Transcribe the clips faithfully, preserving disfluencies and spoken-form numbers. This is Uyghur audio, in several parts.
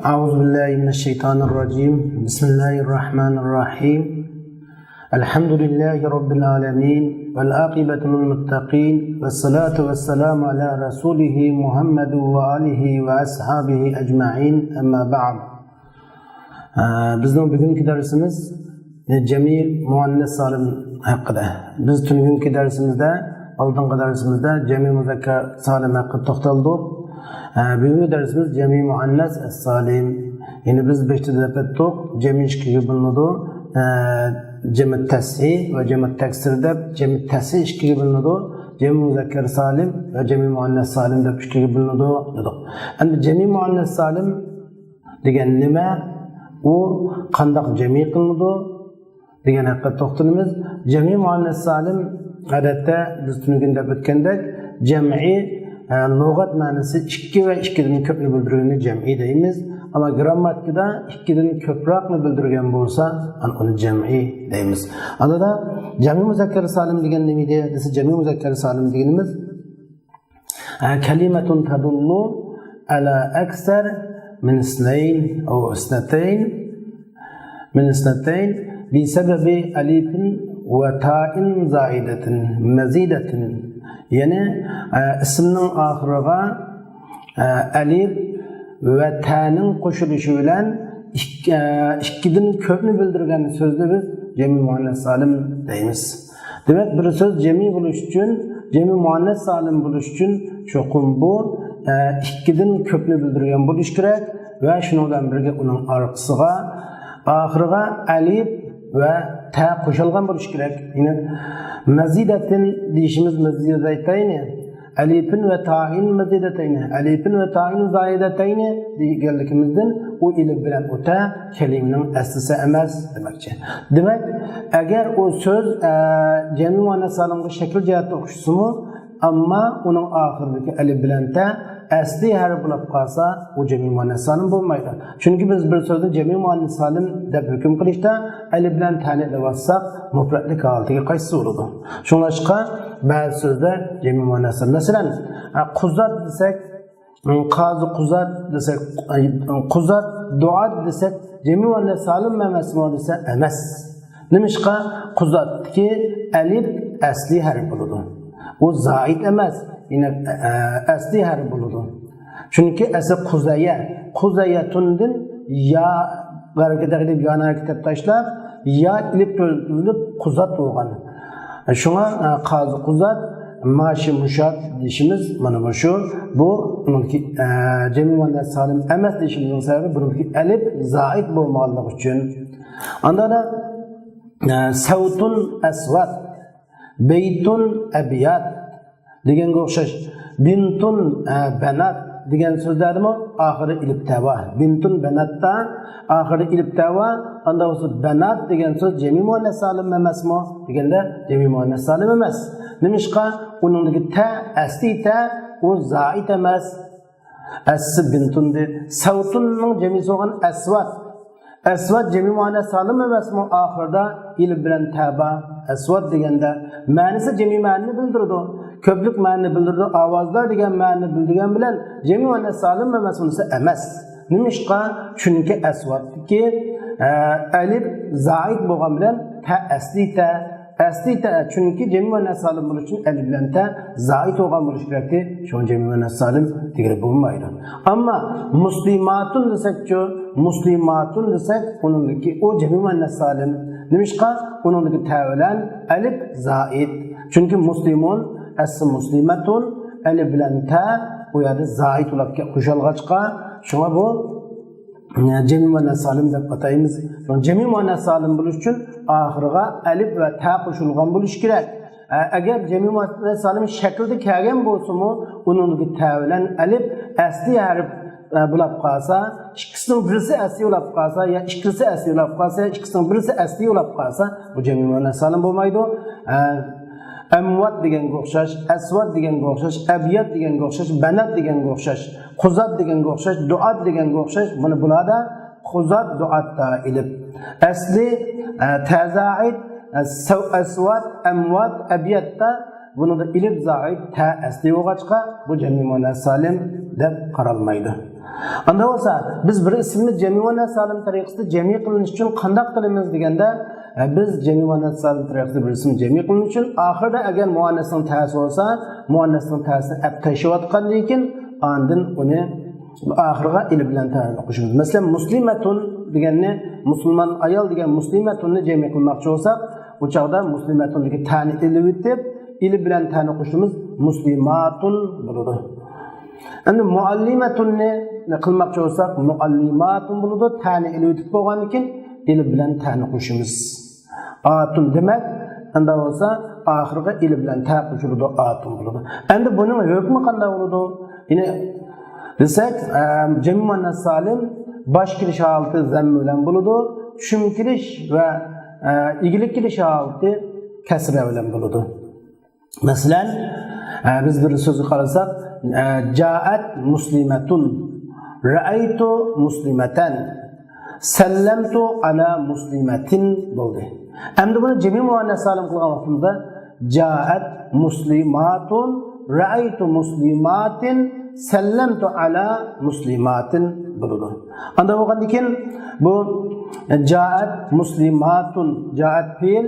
أعوذ بالله من الشيطان الرجيم. بسم الله الرحمن الرحيم. الحمد لله رب العالمين، والعاقبة للمتقين، والصلاة والسلام على رسوله محمد وآله وأصحابه أجمعين، أما بعد. ئە، بىزنىڭ بۈگۈنكى دەرسىمىز، ئە، جەمئىي مۇئەننەس سالىم ھەققىدە. بىز تۈنۈگۈنكى دەرسىمىزدە، ئالدىنقى دەرسىمىزدە جەمئىي مۇزەككەر سالىم ھەققىدە توختالدۇق. ئە، بۈگۈنكى دەرسىمىز جەمئىي مۇئەننەس ئەس سالىم. يەنى بىز بېشىدا دەپ ئۆتتۇق، جەمئىي ئىككىگە بۆلۈنىدۇ. ئە، جەمئىي تەسھىھ ۋە جەمئىي تەكسىر دەپ، جەمئىي تەسھىھ ئىككىگە بۆلۈنىدۇ. جەمئىي مۇزەككەر سالىم ۋە جەمئىي مۇئەننەس سالىم دەپ ئىككىگە بۆلۈنىدۇ دېدۇق. ئەمدى جەمئىي مۇئەننەس سالىم دېگەن نېمە؟ ئۇ قانداق جەمئىي قىلىنىدۇ؟ دېگەن ھەققىدە توختىلىمىز. جەمئىي مۇئەننەس سالىم، ئادەتتە بىز تۈنۈگۈن دەپ ئۆتكەندەك، جەمئىي، ئە، لۇغەت مەنىسى ئىككى ۋە ئىككىدىن كۆپنى بىلدۈرگەننى جەمئىي دەيمىز. ئەمما گىرامماتىكىدا ئىككىدىن كۆپرەكنى بىلدۈرگەن بولسا، ئەنە ئۇنى جەمئىي دەيمىز. ئاندىن جەمئىي مۇزەككەر سالىم دېگەن نېمە ئىدى دېسە، جەمئىي مۇزەككەر سالىم دېگىنىمىز كلمة تدل على أكثر من اثنين أو اثنتين، من اثنتين، بسبب ألف وتاء زائدة مزيدة. يەنى، ئە، ئىسىمنىڭ ئاخىرىغا، ئە، ئەلىپ ۋە تەنىڭ قوشۇلۇشى بىلەن ئىك-، ئە، ئىككىدىن كۆپنى بىلدۈرگەن سۆزنى بىز جەمئىي مۇئەننەس سالىم دەيمىز. دېمەك، بىر سۆز جەمئىي بولۇش ئۈچۈن، جەمئىي مۇئەننەس سالىم بولۇش ئۈچۈن چوقۇم بۇ، ئە، ئىككىدىن كۆپنى بىلدۈرگەن بولۇش كېرەك ۋە شۇنىڭ بىلەن بىرگە ئۇنىڭ ئارقىسىغا، ئاخىرىغا ئەلىپ ۋە تە قوشۇلغان بولۇش كېرەك. يەنى مەزىدەتىن دېيىشىمىز، مەزىدەتەينى، ئەلىپىن ۋە تائىن مەزىدەتەينى، ئەلىپىن ۋە تائىن زائىدەتەينى دېگەنلىكىمىزدىن ئۇ ئەلىپ بىلەن ئۇ تە كەلىمىنىڭ ئەسلىسى ئەمەس دېمەكچى. دېمەك، ئەگەر ئۇ سۆز، ئە، جەمئىي مۇئەننەس سالىمغا شەكىل جەھەتتە ئوخشىسىمۇ، ئەمما ئۇنىڭ ئاخىرىدىكى ئەلىپ بىلەن تە ئەسلىي ھەرپ بولۇپ قالسا، ئۇ جەمئىي مۇئەننەس سالىم بولمايدۇ. چۈنكى بىز بىر سۆزنى جەمئىي مۇئەننەس سالىم دەپ ھۆكۈم قىلىشتا ئەلىپ بىلەن تەنى ئېلىۋالساق، مۇپرەتلىك ھالىتىگە قايتسا بولىدۇ. شۇڭلاشقا بەزى سۆزلەر جەمئىي مۇئەننەس سالىم. مەسىلەن، قۇزات دېسەك، قازى قۇزات دېسەك، قۇزات دۇئات دېسەك، جەمئىي مۇئەننەس سالىم ئەمەسمۇ دېسە، ئەمەس. نېمىشقا؟ قۇزاتتىكى ئەلىپ ئەسلىي ھەرپ بولىدۇ. ئۇ زائىد ئەمەس، يەنى، ئە، ئەسلىي ھەرپ بولىدۇ. چۈنكى ئەسلى قۇزەيە، قۇزەيەتۇندىن يا ھەرىكەت قىلىپ، يانى ھەرىكەت تاشلاپ، يا ئېلىپ تۈزۈلۈپ قۇزات بولغان. شۇڭا، ئە، قازى قۇزات، ماشى مۇشات دېيىشىمىز مانا مۇشۇ. بۇ، ئۇنىڭدىكى، ئە، جەمئىي مۇئەننەس سالىم ئەمەس دېيىشىمىزنىڭ سەۋەبى بۇنىڭدىكى ئەلىپ زائىد بولمىغانلىقى ئۈچۈن. ئاندىن، ئە، سەۋتۇن ئەسۋات، بەيتۇن ئەبيات دېگەنگە ئوخشاش، بىنتۇن، ئە، بەنات دېگەن سۆزلەردىمۇ ئاخىرى ئېلىپ تە بار. بىنتۇن بەناتتا ئاخىرى ئېلىپ تە بار. ئاندا بولسا بەنات دېگەن سۆز جەمئىي مۇئەننەس سالىم ئەمەسمۇ دېگەندە، جەمئىي مۇئەننەس سالىم ئەمەس. نېمىشقا؟ ئۇنىڭدىكى تە، ئەسلى تە، ئۇ زائىد ئەمەس. ئەسلى بىنتۇندى. سەۋتۇننىڭ جەمئىيسى بولغان ئەسۋات. ئەسۋات جەمئىي مۇئەننەس سالىم ئەمەسمۇ؟ ئاخىرىدا ئېلىپ بىلەن تە بار. ئەسۋات دېگەندە مەنىسى جەمئىي مەنىنى بىلدۈرىدۇ. كۆپلۈك مەنىنى بىلدۈرىدۇ. ئاۋازلار دېگەن مەنىنى بىلدۈرگەن بىلەن جەمئىي مۇئەننەس سالىم ئەمەسمۇ دېسە، ئەمەس. نېمىشقا؟ چۈنكى ئەسۋاتتىكى، ئە، ئەلىپ زائىد بولغان بىلەن تە ئەسلى تە. ئەسلى تە، چۈنكى جەمئىي مۇئەننەس سالىم بولۇش ئۈچۈن ئەلىپ بىلەن تە زائىد بولغان بولۇش كېرەكتى. شۇڭا جەمئىي مۇئەننەس سالىم دېگىلى بولمايدۇ. ئەمما مۇسلىماتۇن دېسەكچۇ، مۇسلىماتۇن دېسەك، ئۇنىڭدىكى ئۇ جەمئىي مۇئەننەس سالىم. نېمىشقا؟ ئۇنىڭدىكى تە بىلەن ئەلىپ زائىد. چۈنكى مۇسلىمۇن، ئەسلى مۇسلىمەتۇن، ئەلىپ بىلەن تە ئۇ يەردە زائىد بولۇپ قوشۇلغاچقا، شۇڭا بۇ جەمئىي مۇئەننەس سالىم دەپ ئاتايمىز. جەمئىي مۇئەننەس سالىم بولۇش ئۈچۈن ئاخىرىغا ئەلىپ ۋە تە قوشۇلغان بولۇشى كېرەك. ئە، ئەگەر جەمئىي مۇئەننەس سالىم شەكلىدە كەلگەن بولسىمۇ، ئۇنىڭدىكى تە بىلەن ئەلىپ ئەسلىي ھەرپ، ئە، بولاپ قالسا، ئىككىسىنىڭ بىرسى ئەسلىي بولاپ قالسا، يا ئىككىسى ئەسلىي بولاپ قالسا، يا ئىككىسىنىڭ بىرسى ئەسلىي بولاپ قالسا، بۇ جەمئىي مۇئەننەس سالىم بولمايدۇ. ئە، ئەمۋات دېگەنگە ئوخشاش، ئەسۋات دېگەنگە ئوخشاش، ئەبيات دېگەنگە ئوخشاش، بەنات دېگەنگە ئوخشاش، قۇزات دېگەنگە ئوخشاش، دۇئات دېگەنگە ئوخشاش. مانا بۇلاردا قۇزات، دۇئات تا ئېلىپ. ئەسلى، ئە، تە زائىد، ئە، سەۋ-، ئەسۋات، ئەمۋات، ئەبياتتا بۇنىڭدا ئېلىپ زائىد، تە ئەسلى بولغاچقا، بۇ جەمئىي مۇئەننەس سالىم دەپ قارالمايدۇ. ئاندا بولسا، بىز بىر ئىسىمنى جەمئىي مۇئەننەس سالىم تەرىقىسىدە جەمئىي قىلىنىش ئۈچۈن قانداق قىلىمىز دېگەندە، ئە، بىز جەمئىي مۇئەننەس سالىم تەرىقىسىدە بىر ئىسىم جەمئىي قىلىنىش ئۈچۈن ئاخىرىدا ئەگەر مۇئەننەسنىڭ تەسى بولسا، مۇئەننەسنىڭ تەسىنى ئەپ تەشلەۋاتقاندىن كېيىن، ئاندىن ئۇنى ئاخىرىغا ئېلىپ بىلەن تەنى قوشىمىز. مەسىلەن، مۇسلىمەتۇن دېگەننى، مۇسۇلمان ئايال دېگەن مۇسلىمەتۇننى جەمئىي قىلماقچى بولساق، ئۇ چاغدا مۇسلىمەتۇندىكى تەنى ئېلىۋېتىپ، ئېلىپ بىلەن تەنى قوشۇمىز، مۇسلىماتۇن بولىدۇ. ئەمدى مۇئەللىمەتۇننى قىلماقچى بولساق، مۇئەللىماتۇن بولىدۇ. تەنى ئېلىۋېتىپ بولغاندىن كېيىن، ئېلىپ بىلەن تەنى قوشىمىز. ئاتۇن دېمەك، ئەمدى بولسا ئاخىرىغا ئېلىپ بىلەن تە قوشۇلىدۇ، ئاتۇن بولىدۇ. ئەمدى بۇنىڭ ھۆكمى قانداق بولىدۇ؟ يەنى دېسەك، ئە، جەمئىي مۇئەننەس سالىم باش كېلىش ھالىتى زەممە بىلەن بولىدۇ، چۈشۈم كېلىش ۋە، ئە، ئىگىلىك كېلىش ھالىتى كەسرە بىلەن بولىدۇ. مەسىلەن، ئە، بىز بىر سۆزگە قارىساق، ئە، جائەت مۇسلىمەتۇن، رەئەيتۇ مۇسلىمەتەن، سەللەمتۇ ئەلا مۇسلىمەتىن بولدى. ئەمدى بۇنى جەمئىي مۇئەننەس سالىم قىلغان ۋاقتىمىزدا، جائەت مۇسلىماتۇن، رەئەيتۇ مۇسلىماتىن، سەللەمتۇ ئەلا مۇسلىماتىن بولىدۇ. ئاندا بولغاندىن كېيىن بۇ جائەت مۇسلىماتۇن، جائەت پېئىل،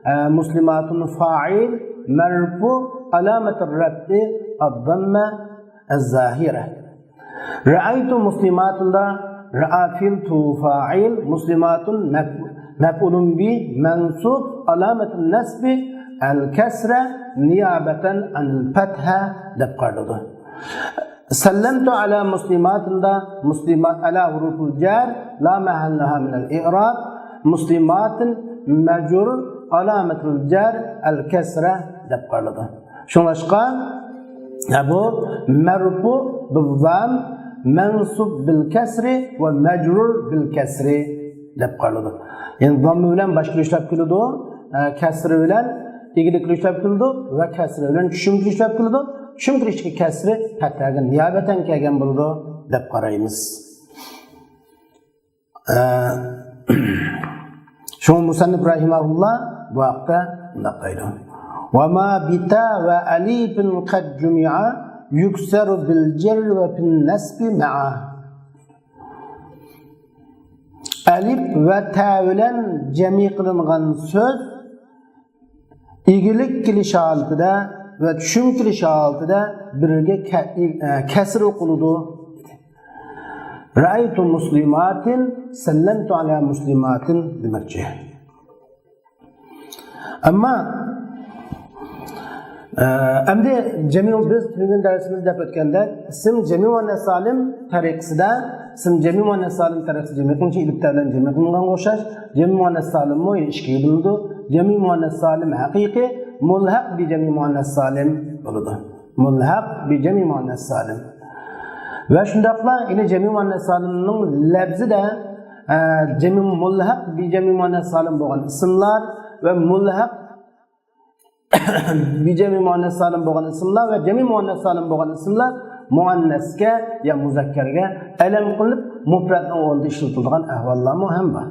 ئە، مۇسلىماتۇن فائىل، مەرفۇ، ئالامەتۇر رەفئى ئەززەممە ئەززاھىرە. رەئەيتۇ مۇسلىماتۇندا رەئا پېئىل، تۇ فائىل، مۇسلىماتۇن مەف-، مەفئۇلۇن بى مەنسۇب، ئالامەتۇن نەسبى ئەلكەسرە نىيابەتەن ئەنىل پەتھە دەپ قارىلىدۇ. سەللەمتۇ ئەلا مۇسلىماتىندا مۇسلىمات ئەلا ھۇرۇپۇل جەر لا مەھەللەھا مىنەل ئىئراب، مۇسلىماتىن مەجرۇر ئالامەتۇل جەر ئەل كەسرە دەپ قارىلىدۇ. شۇڭلاشقا، ھە، بۇ مەرفۇ بىززام مەنسۇب بىل كەسرى ۋە مەجرۇر بىل كەسرى دەپ قارىلىدۇ. يەنى زاممە بىلەن باش كېلىشلەپ كېلىدۇ، ئە، كەسرە بىلەن ئىگىلىك كېلىشلەپ كېلىدۇ ۋە كەسرە بىلەن چۈشۈم كېلىشلەپ كېلىدۇ. چۈشۈم كېلىشتىكى كەسرى پەتھەگە نىيابەتەن كەلگەن بولىدۇ دەپ قارايمىز. ئە، شۇڭا مۇسەننىپ رەھىمەھۇللا بۇ ھەقتە مۇنداق دەيدۇ. وما بتا وألف قد جمعا يكسر بالجر وفي النصب معا. ئەلىپ ۋە تە بىلەن جەمئىي قىلىنغان سۆز ئىگىلىك كېلىش ھالىتىدە ۋە چۈشۈم كېلىش ھالىتىدە بىرگە كە-، ئە، كەسرە ئوقۇلىدۇ. رەئەيتۇ مۇسلىماتىن، سەللەمتۇ ئەلا مۇسلىماتىن دېمەكچى. ئەمما، ئە، ئەمدى جەمئىي، بىز تۈنۈگۈن دەرسىمىزدە دەپ ئۆتكەندەك، ئىسىم جەمئىي مۇئەننەس سالىم تەرىقىسىدە، ئىسىم جەمئىي مۇئەننەس سالىم تەرىقىسىدە جەمئىي قىلىنىشى ئېلىپ تە بىلەن جەمئىي قىلىنغانغا ئوخشاش، جەمئىي مۇئەننەس سالىممۇ يەنە ئىككىگە بۆلۈنىدۇ. جەمئىي مۇئەننەس سالىم ھەقىقىي، مۇلھەق بى جەمئىي مۇئەننەس سالىم بولىدۇ. مۇلھەق بى جەمئىي مۇئەننەس سالىم. ۋە شۇنداقلا يەنە جەمئىي مۇئەننەس سالىمنىڭ لەپزىدە، ئە، جەمئىي مۇلھەق بى جەمئىي مۇئەننەس سالىم بولغان ئىسىملار ۋە مۇلھەق بى جەمئىي مۇئەننەس سالىم بولغان ئىسىملار ۋە جەمئىي مۇئەننەس سالىم بولغان ئىسىملار مۇئەننەسكە يا مۇزەككەرگە ئەلەم قىلىنىپ، مۇپرەتنىڭ ئورنىدا ئىشلىتىلىدىغان ئەھۋاللارمۇ ھەم بار.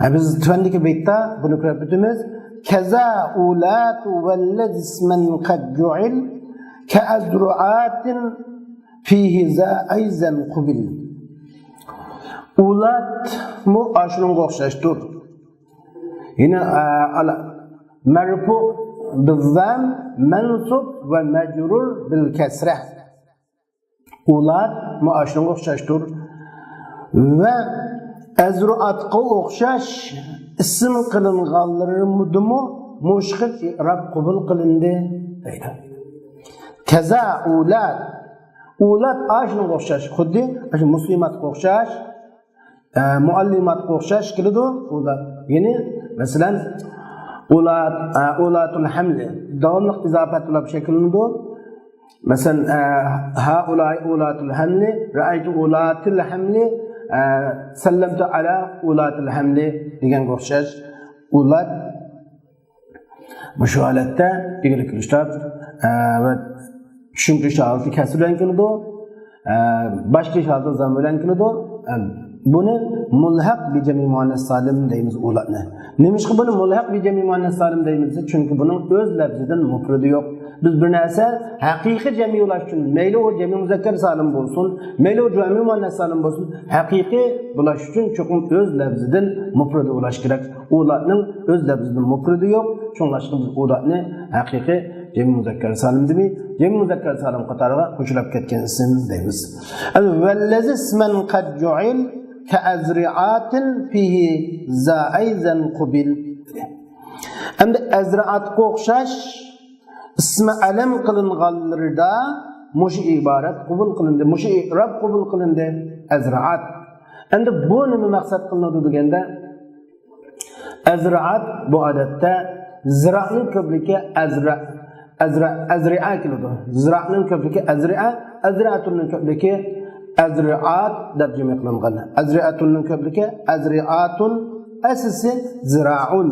ھە، بىز تۆۋەندىكى بەيتتە بۇنى كۆرۈپ ئۆتىمىز. كەزا ئۇلاتۇ ۋەللەزىسمەن قەد جۇئىل كەئەزرۇئاتىن فىھى زا ئەيزەن قۇبىل. ئۇلاتمۇ ئاشۇنىڭغا ئوخشاشتۇر. يەنە، ئە، ئالا-، مەرفۇ بىززام مەنسۇب ۋە مەجرۇر بىل كەسرە. ئۇلاتمۇ ئاشۇنىڭغا ئوخشاشتۇر. ۋە ئەزرۇئاتقا ئوخشاش ئىسىم قىلىنغانلىرىمۇدىمۇ مۇشۇ خىل ئىئراب قوبۇل قىلىندى دەيدۇ. كەزا ئۇلات. ئۇلات ئاشۇنىڭغا ئوخشاش. خۇددى ئاشۇ مۇسلىماتقا ئوخشاش. ئە، مۇئەللىماتقا ئوخشاش كېلىدۇ. ئۇدا، يەنى، مەسىلەن، ئۇلات، ئە، ئۇلاتۇل ھەملى داۋاملىق ئىزاپەت بولۇپ شەكىللىنىدۇ. مەسىلەن، ئە، ھائۇلاي ئۇلاتۇل ھەملى، رەئەيتۇ ئۇلاتىل ھەملى، ئە، سەللەمتۇ ئەلا ئۇلاتىل ھەملى دېگەنگە ئوخشاش. ئۇلات مۇشۇ ھالەتتە ئىگىلىك كېلىشلەپ، ئە، ۋە چۈشۈم كېلىش ھالىتى كەسىر بىلەن كېلىدۇ. ئە، باش كېلىش ھالىتى زاممە بىلەن كېلىدۇ. ئە، بۇنى مۇلھەق بىجەمئى مۇئەننەس سالىم دەيمىز ئۇلارنى. نېمىشقا بۇنى مۇلھەق بىجەمئى مۇئەننەس سالىم دەيمىز دېسە، چۈنكى بۇنىڭ ئۆز لەپزىدىن مۇپرىدى يوق. بىز بىر نەرسە ھەقىقىي جەمئىي بولاش ئۈچۈن، مەيلى ئۇ جەمئىي مۇزەككەر سالىم بولسۇن، مەيلى ئۇ جەمئىي مۇئەننەس سالىم بولسۇن، ھەقىقىي بولاش ئۈچۈن چوقۇم ئۆز لەپزىدىن مۇپرىدى بولاش كېرەك. ئۇلارنىڭ ئۆز لەپزىدىن مۇپرىدى يوق. شۇڭلاشقا بىز ئۇلارنى ھەقىقىي جەمئىي مۇزەككەر سالىم دېمەي، جەمئىي مۇزەككەر سالىم قاتارىغا قوشۇلۇپ كەتكەن ئىسىم دەيمىز. ئەمدى ۋەللەزى ئىسمەن قەد جۇئىل كەئەزرىئاتىن فىھى زائەيزەن قۇبىل. ئەمدى ئەزرىئاتقا ئوخشاش ئىسمى ئەلەم قىلىنغانلىرىدا مۇشۇ ئىبارەت قوبۇل قىلىندى، مۇشۇ ئېراب قوبۇل قىلىندى، ئەزرىئات. ئەمدى بۇ نېمە مەقسەت قىلىنىدۇ دېگەندە، ئەزرىئات بۇ ئادەتتە زىرائنىڭ كۆپلۈكى ئەزرە، ئەزرە، ئەزرىئە كېلىدۇ. زىرائنىڭ كۆپلۈكى ئەزرىئە، ئەزرىئەتۇننىڭ كۆپلۈكى ئەزرىئات دەپ جەمئىي قىلىنغان. ئەزرىئەتۇننىڭ كۆپلۈكى ئەزرىئاتۇن، ئەسلىسى زىرائۇن.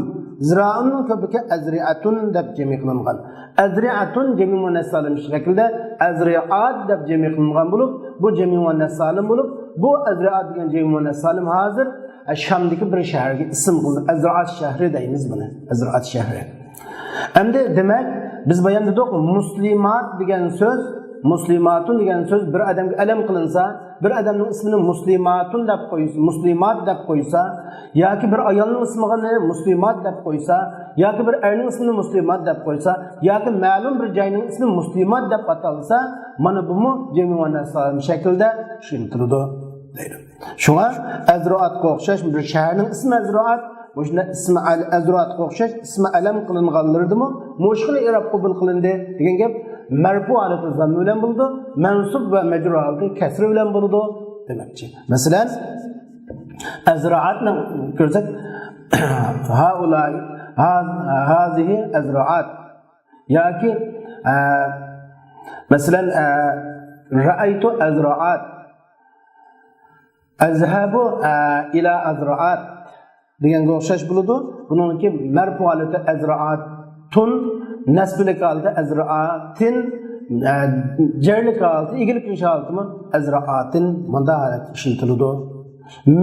زىرائۇننىڭ كۆپلۈكى ئەزرىئەتۇن دەپ جەمئىي قىلىنغان. ئەزرىئەتۇن جەمئىي مۇئەننەس سالىم شەكلىدە ئەزرىئات دەپ جەمئىي قىلىنغان بولۇپ، بۇ جەمئىي مۇئەننەس سالىم بولۇپ، بۇ ئەزرىئات دېگەن جەمئىي مۇئەننەس سالىم ھازىر شامدىكى بىر شەھەرگە ئىسىم قىلىنىپ، ئەزرائات شەھىرى دەيمىز بۇنى، ئەزرائات شەھىرى. ئەمدى دېمەك، بىز بايان دېدۇق، مۇسلىمات دېگەن سۆز، مۇسلىماتۇن دېگەن سۆز بىر ئادەمگە ئەلەم قىلىنسا، بىر ئادەمنىڭ ئىسمىنى مۇسلىماتۇن دەپ قويسا، مۇسلىمات دەپ قويسا، ياكى بىر ئايالنىڭ ئىسمىنى مۇسلىمات دەپ قويسا، ياكى بىر ئەرنىڭ ئىسمىنى مۇسلىمات دەپ قويسا، ياكى مەلۇم بىر جاينىڭ ئىسمى مۇسلىمات دەپ ئاتالسا، مانا بۇمۇ جەمئىي مۇئەننەس سالىم شەكلىدە ئىشلىتىلىدۇ دەيدۇ. شۇڭا ئەزرائاتقا ئوخشاش بىر شەھەرنىڭ ئىسمى ئەزرائات، مۇشۇنداق ئىسمى ئەل-، ئەزرائاتقا ئوخشاش ئىسمى ئەلەم قىلىنغانلىرىدىمۇ مۇشۇ خىل ئېراب قوبۇل قىلىندى دېگەن گەپ مەرپۇ ھالىتى زاممە بىلەن بولىدۇ، مەنسۇب ۋە مەجرۇر ھالىتى كەسرە بىلەن بولىدۇ دېمەكچى. مەسىلەن، ئەزرائاتنى كۆرسەك، ھائۇلاي، ھا-، ھازىھى ئەزرائات ياكى، ئە، مەسىلەن، ئە، رەئەيتۇ ئەزرائات. ئەزھەبۇ، ئە، ئىلا ئەزرائات دېگەنگە ئوخشاش بولىدۇ. بۇنىڭكى مەرپۇ ھالىتى ئەزرائاتۇن، نەسبلىك ھالىتى ئەزرائاتىن، ئە، جەرلىك ھالىتى، ئىگىلىك قىلىش ھالىتىمۇ ئەزرائاتىن، مۇنداق ھالەتتە ئىشلىتىلىدۇ.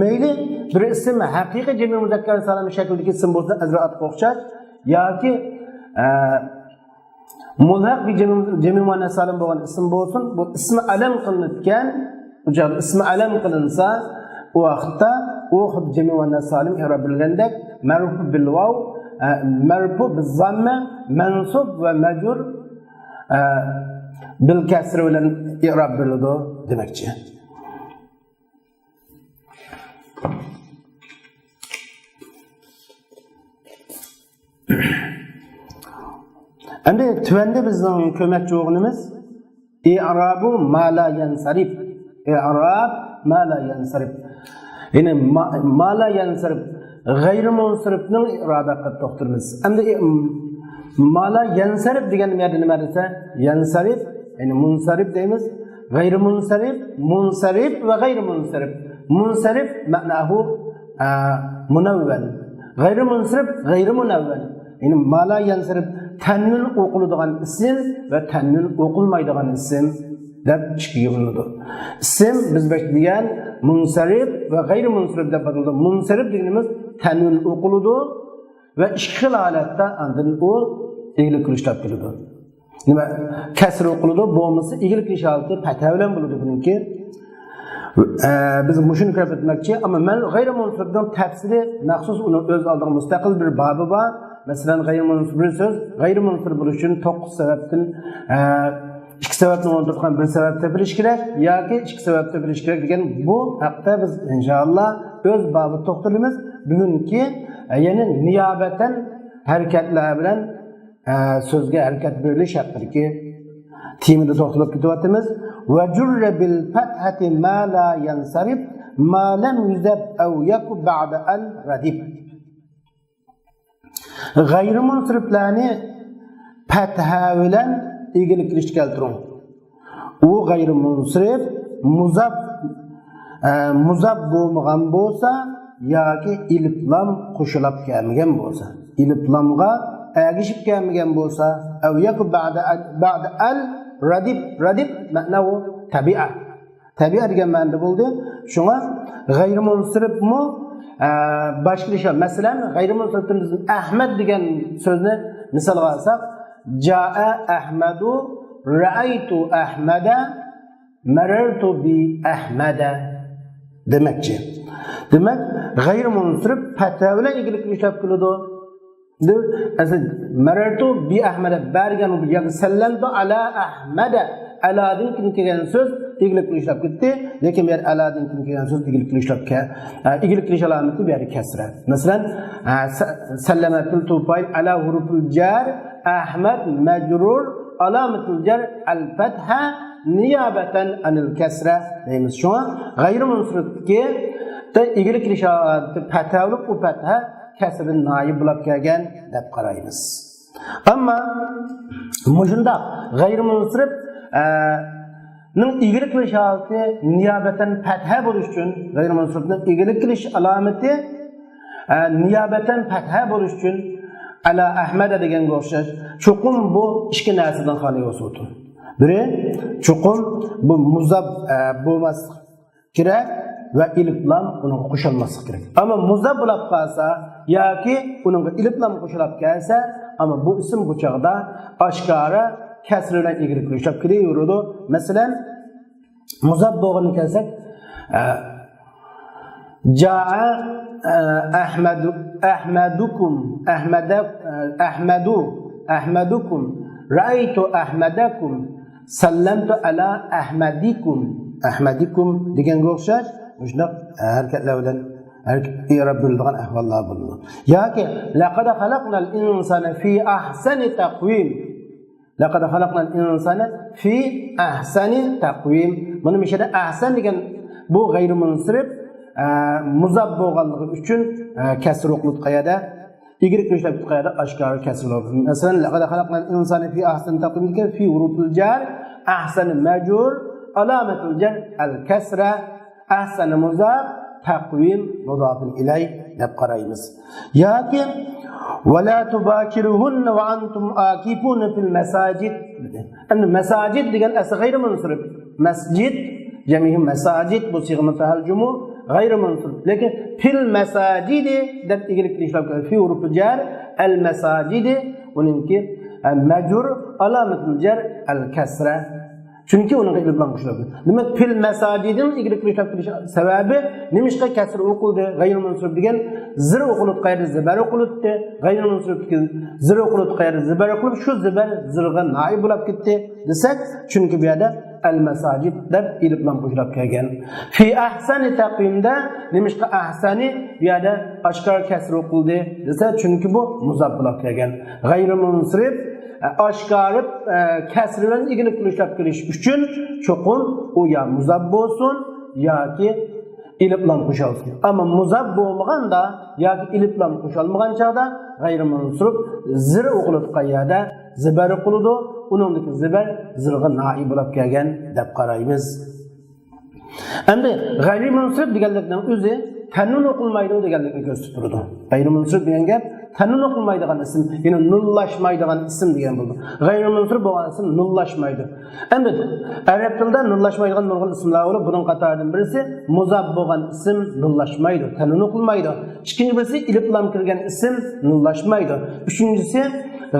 مەيلى بىر ئىسىم ھەقىقىي جەمئىي مۇزەككەر سالىم شەكلىدىكى ئىسىم بولسا ئەزرائاتقا ئوخشاش ياكى، ئە، مۇلھەق بىجەمئىي، جەمئىي مۇئەننەس سالىم بولغان ئىسىم بولسۇن، بۇ ئىسمى ئەلەم قىلىنىدىكەن، ئۇ چاغدا ئىسمى ئەلەم قىلىنسا، ئۇ ۋاقىتتا ئۇ خۇددى جەمئىي مۇئەننەس سالىم ئېراب بېرىلگەندەك، مەرفۇ بىل ۋاۋ، ئە، مەرفۇ بىز زاممە، مەنسۇب ۋە مەجرۇر، ئە، بىل كەسرە بىلەن ئېراب بېرىلىدۇ دېمەكچى. ئەمدى تۆۋەندە بىزنىڭ كۆرمەكچى بولغىنىمىز ئىئرابۇ ما لا يەنسەرىپ. ئىئراب ما لا يەنسەرىپ. يەنى ما، ما لا يەنسەرىپ، غەيرىي مۇنسەرىپنىڭ ئىئرابى ھەققىدە توختىلىمىز. ئەمدى ما لا يەنسەرىپ دېگەن يەردە نېمە دېسە، يەنسەرىپ، يەنى مۇنسەرىپ دەيمىز. غەيرىي مۇنسەرىپ، مۇنسەرىپ ۋە غەيرىي مۇنسەرىپ. مۇنسەرىپ مەناھۇ، ئە، مۇنەۋۋەن. غەيرىي مۇنسەرىپ، غەيرىي مۇنەۋۋەن. يەنى ما لا يەنسەرىپ تەنۋىن ئوقۇلىدىغان ئىسىم ۋە تەنۋىن ئوقۇلمايدىغان ئىسىم دەپ ئىككىگە بۆلۈنىدۇ. ئىسىم بىز بەك دېگەن مۇنسەرىپ ۋە غەيرىي مۇنسەرىپ دەپ ئاتىلىدۇ. مۇنسەرىپ دېگىنىمىز تەنۋىن ئوقۇلىدۇ ۋە ئىككى خىل ھالەتتە ئاندىن ئۇ ئىگىلىك قىلىشلاپ كېلىدۇ. نېمە؟ كەسرە ئوقۇلىدۇ، بولمىسا ئىگىلىك قىلىش ھالىتى پەتھە بىلەن بولىدۇ بۇنىڭكى. ئە، بىز مۇشۇنى كۆرۈپ ئۆتمەكچى. ئەمما مەن غەيرىي مۇنسەرىپنىڭ تەپسىلى مەخسۇس ئۇنىڭ ئۆز ئالدىغا مۇستەقىل بىر بابى بار. مەسىلەن، غەيرىي مۇنسەرىپ بىر سۆز، غەيرىي مۇنسەرىپ بولۇش ئۈچۈن توققۇز سەۋەبتىن، ئە، ئىككى سەۋەبنى ئولتۇرتقان بىر سەۋەب تېپىلىشى كېرەك ياكى ئىككى سەۋەب تېپىلىشى كېرەك دېگەن بۇ ھەقتە بىز ئىنشائاللا ئۆز بابىدا توختىلىمىز. بۈگۈنكى، ئە، يەنى نىيابەتەن ھەرىكەتلەر بىلەن ئە، سۆزگە ھەرىكەت بېرىلىش ھەققىدىكى تېمىدا توختىلىپ كېتىۋاتىمىز. وجر بالفتحة ما لا ينصرف ما لم يضف أو يك بعد ال ردف. غەيرىي مۇنسەرىپلەرنى پەتھە بىلەن ئىگىلىك قىلىشقا كەلتۈرۈڭ. ئۇ غەيرىي مۇنسەرىپ، مۇزاپ، ئە، مۇزاپ بولمىغان بولسا ياكى ئېلىپ لام قوشۇلاپ كەلمىگەن بولسا، ئېلىپ لامغا ئەگىشىپ كەلمىگەن بولسا، ئەۋ ياكى بەئدە، بەئدە ئەل رەدىپ، رەدىپ مەنا ئۇ تەبىئە. تەبىئە دېگەن مەنىدە بولدى. شۇڭا غەيرىمۇنسىرىپمۇ، ئە، باشقا ئىش. مەسىلەن، غەيرىمۇنسىرىپتىن بىز ئەھمەد دېگەن سۆزنى مىسالغا ئالساق، جائە ئەھمەدۇ، رەئەيتۇ ئەھمەدە، مەرەرتۇ بى ئەھمەدە دېمەكچى. دېمەك، غەيرىمۇنسىرىپ پەتھە بىلەن ئىگىلىككە ئىشلەپ كېلىدۇ. ئەسلى مەرەرتۇ بى ئەھمەدە بەرگەن ياكى سەللەمتۇ ئەلا ئەھمەدە، ئەلادىن كېيىن كەلگەن سۆز ئىگىلىك بىلەن ئىشلەپ كەتتى. لېكىن بۇ يەردە ئەلادىن كېيىن كەلگەن سۆز ئىگىلىك بىلەن ئىشلەپ كە-، ئە، ئىگىلىك قىلىش ئالامىتى بۇ يەردە كەسرە. مەسىلەن، ئە، سە-، سەللەمە پىل تۇپايل ئەلا ھۇرۇپىل جار ئەھمەد مەجرۇر ئالامىتىل جار ئەل پەتھە نىيابەتەن ئەنىل كەسرە دەيمىز. شۇڭا غەيرىمۇنسىرىپتىكى ئىگىلىك قىلىش ئالامىتى پەتھە بولۇپ، ئۇ پەتھە كەسىردىن نايىب بولۇپ كەلگەن دەپ قارايمىز. ئەمما مۇشۇنداق غەيرىمۇنسىرىپ، ئە، نىڭ ئىگىلىك قىلىش ھالىتى نىيابەتەن پەتھە بولۇش ئۈچۈن، غەيرىمۇنسىرىپنىڭ ئىگىلىك قىلىش ئالامىتى، ئە، نىيابەتەن پەتھە بولۇش ئۈچۈن، ئەلا ئەھمەدە دېگەنگە ئوخشاش، چوقۇم بۇ ئىككى نەرسىدىن خالىي بولسۇن. بىرى، چوقۇم بۇ مۇزاپ، ئە، بولماسلىق كېرەك ۋە ئېلىپ لام ئۇنىڭغا قوشۇلماسلىق كېرەك. ئەمما مۇزاپ بولۇپ قالسا ياكى ئۇنىڭغا ئېلىپ لام قوشۇلۇپ كەلسە، ئەمما بۇ ئىسىم بۇ چاغدا ئاشكارا كەسرە بىلەن ئىگىلىك قىلىشلاپ كېلىۋېرىدۇ. مەسىلەن، مۇزاپ بولغىنىغا كەلسەك، ئە، جائە، ئە، ئەھمەدۇ، ئەھمەدۇكۇم، ئەھمەدە، ئە، ئەھمەدۇ، ئەھمەدۇكۇم، رەئەيتۇ ئەھمەدەكۇم، سەللەمتۇ ئەلا ئەھمەدىكۇم، ئەھمەدىكۇم دېگەنگە ئوخشاش مۇشۇنداق ھەرىكەتلەر بىلەن ھەرىكەت ئېراب بېرىلىدىغان ئەھۋاللار بولىدۇ. ياكى لەقەد خەلەقنەل ئىنسانە فى ئەھسەنى تەقۋىم. لەقەد خەلەقنەل ئىنسانە فى ئەھسەنى تەقۋىم. مانا مۇشۇ يەردە ئەھسەن دېگەن بۇ غەيرىمۇنسىرىپ، ئە، مۇزاپ بولغانلىقى ئۈچۈن، ئە، كەسرە ئوقۇلۇپ قالىدۇ. ئىگىلىك كۆرسىتىپ قويىدۇ، ئاشكارا كەسىر بولۇپ. مەسىلەن، لەقەد خەلەقنەل ئىنسانە فى ئەھسەنى تەقۋىم دېگەن فى ھۇرۇپىل جار، ئەھسەنى مەجرۇر، ئالامەتۇل جار ئەل كەسرە، ئەھسەنى مۇزاپ، تەقۋىم مۇزاپۇن ئىلەي دەپ قارايمىز. ياكى ۋەلا تۇباشىرۇھۇننە ۋە ئەنتۇم ئاكىفۇنە فىل مەساجىد. ئەمدى مەساجىد دېگەن ئەسلى غەيرىمۇنسىرىپ. مەسجىد، جەمئى مەساجىد، بۇ سىغە مۇتەھەل جۇمۇ، غەيرىمۇنسىرىپ. لېكىن فىل مەساجىدى دەپ ئىگىلىك قىلىشلاپ كېلىدۇ. فى ھۇرۇپى جار، ئەل مەساجىدى، ئۇنىڭكى، ئە، مەجرۇر، ئالامەتۇل جار، ئەل كەسرە. چۈنكى ئۇنىڭغا ئېلىپ لام قوشۇلىدۇ. دېمەك، فىل مەساجىدنىڭ ئىگىلىك قىلىشلاپ كېلىش سەۋەبى نېمىشقا كەسرە ئوقۇلدى؟ غەيرىمۇنسىرىپ دېگەن زىر ئوقۇلۇپ قايرى زىبەر ئوقۇلۇپتى. غەيرىمۇنسىرىپ دېگەن زىر ئوقۇلۇپ قايرى زىبەر ئوقۇلۇپ، شۇ زىبەر زىرغا نائىب بولۇپ كەتتى. دېسەك، چۈنكى بۇ يەردە ئەل مەساجىد دەپ ئېلىپ لام قوشۇلۇپ كەلگەن. فى ئەھسەنى تەقۋىمدە نېمىشقا ئەھسەنى بۇ يەردە ئاشكارا كەسرە ئوقۇلدى دېسە، چۈنكى بۇ مۇزاپ بولۇپ كەلگەن. غەيرىمۇنسىرىپ، ئە، ئاشكارا، ئە، كەسرە بىلەن ئىگىلىك قىلىشلاپ كېلىش ئۈچۈن چوقۇم ئۇ يا مۇزاپ بولسۇن ياكى ئېلىپ لام قوشۇلسۇن. ئەمما مۇزاپ بولمىغاندا ياكى ئېلىپ لام قوشۇلمىغان چاغدا غەيرىمۇنسىرىپ زىر ئوقۇلىدىغان يەردە زىبەر ئوقۇلىدۇ. ئۇنىڭدىكى زىبەر زىرغا نائىب بولۇپ كەلگەن دەپ قارايمىز. ئەمدى غەيرىمۇنسىرىپ دېگەنلىكنىڭ ئۆزى تەنۋىن ئوقۇلمايدۇ دېگەنلىكنى كۆرسىتىپ تۇرىدۇ. غەيرىمۇنسىرىپ دېگەن گەپ تەنۋىن ئوقۇلمايدىغان ئىسىم، يەنى نۇنلاشمايدىغان ئىسىم دېگەن بولىدۇ. غەيرىمۇنسىرىپ بولغان ئىسىم نۇنلاشمايدۇ. ئەمدى ئەرەب تىلىدا نۇنلاشمايدىغان نۇرغۇن ئىسىملار بولۇپ، بۇنىڭ قاتارىدىن بىرسى مۇزاپ بولغان ئىسىم نۇنلاشمايدۇ، تەنۋىن ئوقۇلمايدۇ. ئىككىنچى بىرسى ئېلىپ لام كىرگەن ئىسىم نۇنلاشمايدۇ. ئۈچىنچىسى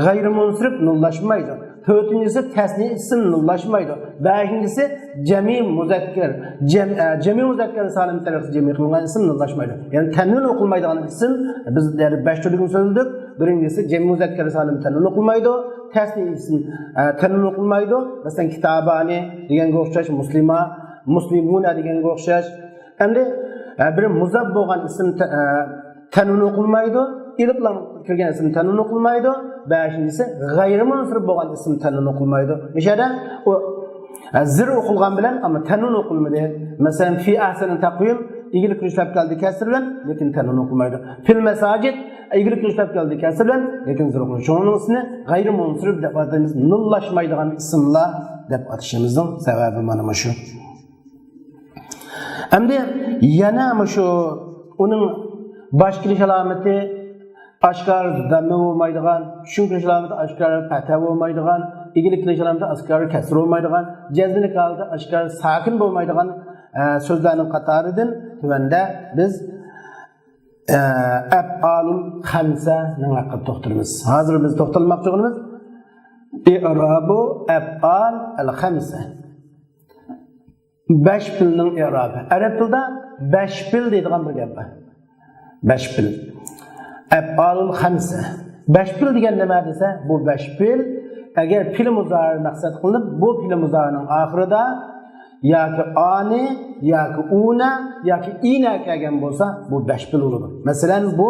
غەيرىمۇنسىرىپ نۇنلاشمايدۇ. تۆتىنچىسى تەسنىيە ئىسىم نۇنلاشمايدۇ. بەشىنچىسى جەمئىي مۇزەككەر، جەم-، ئە، جەمئىي مۇزەككەر سالىم تەرىقىسى جەمئىي قىلىنغان ئىسىم نۇنلاشمايدۇ. يەنى تەنۋىن ئوقۇلمايدىغان ئىسىم، بىز دەرس بەش تۈرلۈكىنى سۆزلىدۇق. بىرىنچىسى جەمئىي مۇزەككەر سالىم تەنۋىن ئوقۇلمايدۇ. تەسنىيە ئىسىم، ئە، تەنۋىن ئوقۇلمايدۇ. مەسىلەن، كىتابانى دېگەنگە ئوخشاش، مۇسلىما، مۇسلىمۇنە دېگەنگە ئوخشاش. ئەمدى، ئە، بىر مۇزاپ بولغان ئىسىم تە-، ئە، تەنۋىن ئوقۇلمايدۇ. ئېلىپ لام كىرگەن ئىسىم تەنۋىن ئوقۇلمايدۇ. بەشىنچىسى غەيرىمۇنسىرىپ بولغان ئىسىم تەنۋىن ئوقۇلمايدۇ. مۇشۇ يەردە ئۇ، ئە، زىر ئوقۇلغان بىلەن، ئەمما تەنۋىن ئوقۇلمىدى. مەسىلەن، فى ئەھسەنى تەقۋىم ئىگىلىك قىلىشلاپ كەلدى كەسىر بىلەن، لېكىن تەنۋىن ئوقۇلمايدۇ. فىل مەساجىد ئىگىلىك قىلىشلاپ كەلدى كەسىر بىلەن، لېكىن زىر ئوقۇلمايدۇ. شۇنىڭ ئىسمىنى غەيرىمۇنسىرىپ دەپ ئاتايمىز. نۇنلاشمايدىغان ئىسىملار دەپ ئاتىشىمىزنىڭ سەۋەبى مانا مۇشۇ. ئەمدى يەنە مۇشۇ ئۇنىڭ باش كېلىش ئالامىتى ئاشكارا زەممە بولمايدىغان، چۈشۈم كېلىش ئالامىتى ئاشكارا پەتھە بولمايدىغان، ئىگىلىك قىلىش ئالامىتى ئاشكارا كەسرە بولمايدىغان، جەزمىلىك ھالىتى ئاشكارا ساكىن بولمايدىغان ئە، سۆزلەرنىڭ قاتارىدىن تۆۋەندە بىز، ئە، ئەپئالۇل خەمسەنىڭ ھەققىدە توختىلىمىز. ھازىر بىز توختالماقچى بولغىنىمىز ئىرابۇ ئەپئال ئەل خەمسە. بەش پېئىلنىڭ ئىرابى. ئەرەب تىلىدا بەش پېئىل دەيدىغان بىر گەپ بار. بەش پېئىل. ئەپئالۇل خەمسە. بەش پېئىل دېگەن نېمە دېسە، بۇ بەش پېئىل، ئەگەر پېئىل مۇزارى مەقسەت قىلىنىپ، بۇ پېئىل مۇزارىنىڭ ئاخىرىدا ياكى ئانى، ياكى ئۇنە، ياكى ئىنە كەلگەن بولسا، بۇ بەش پېئىل بولىدۇ. مەسىلەن، بۇ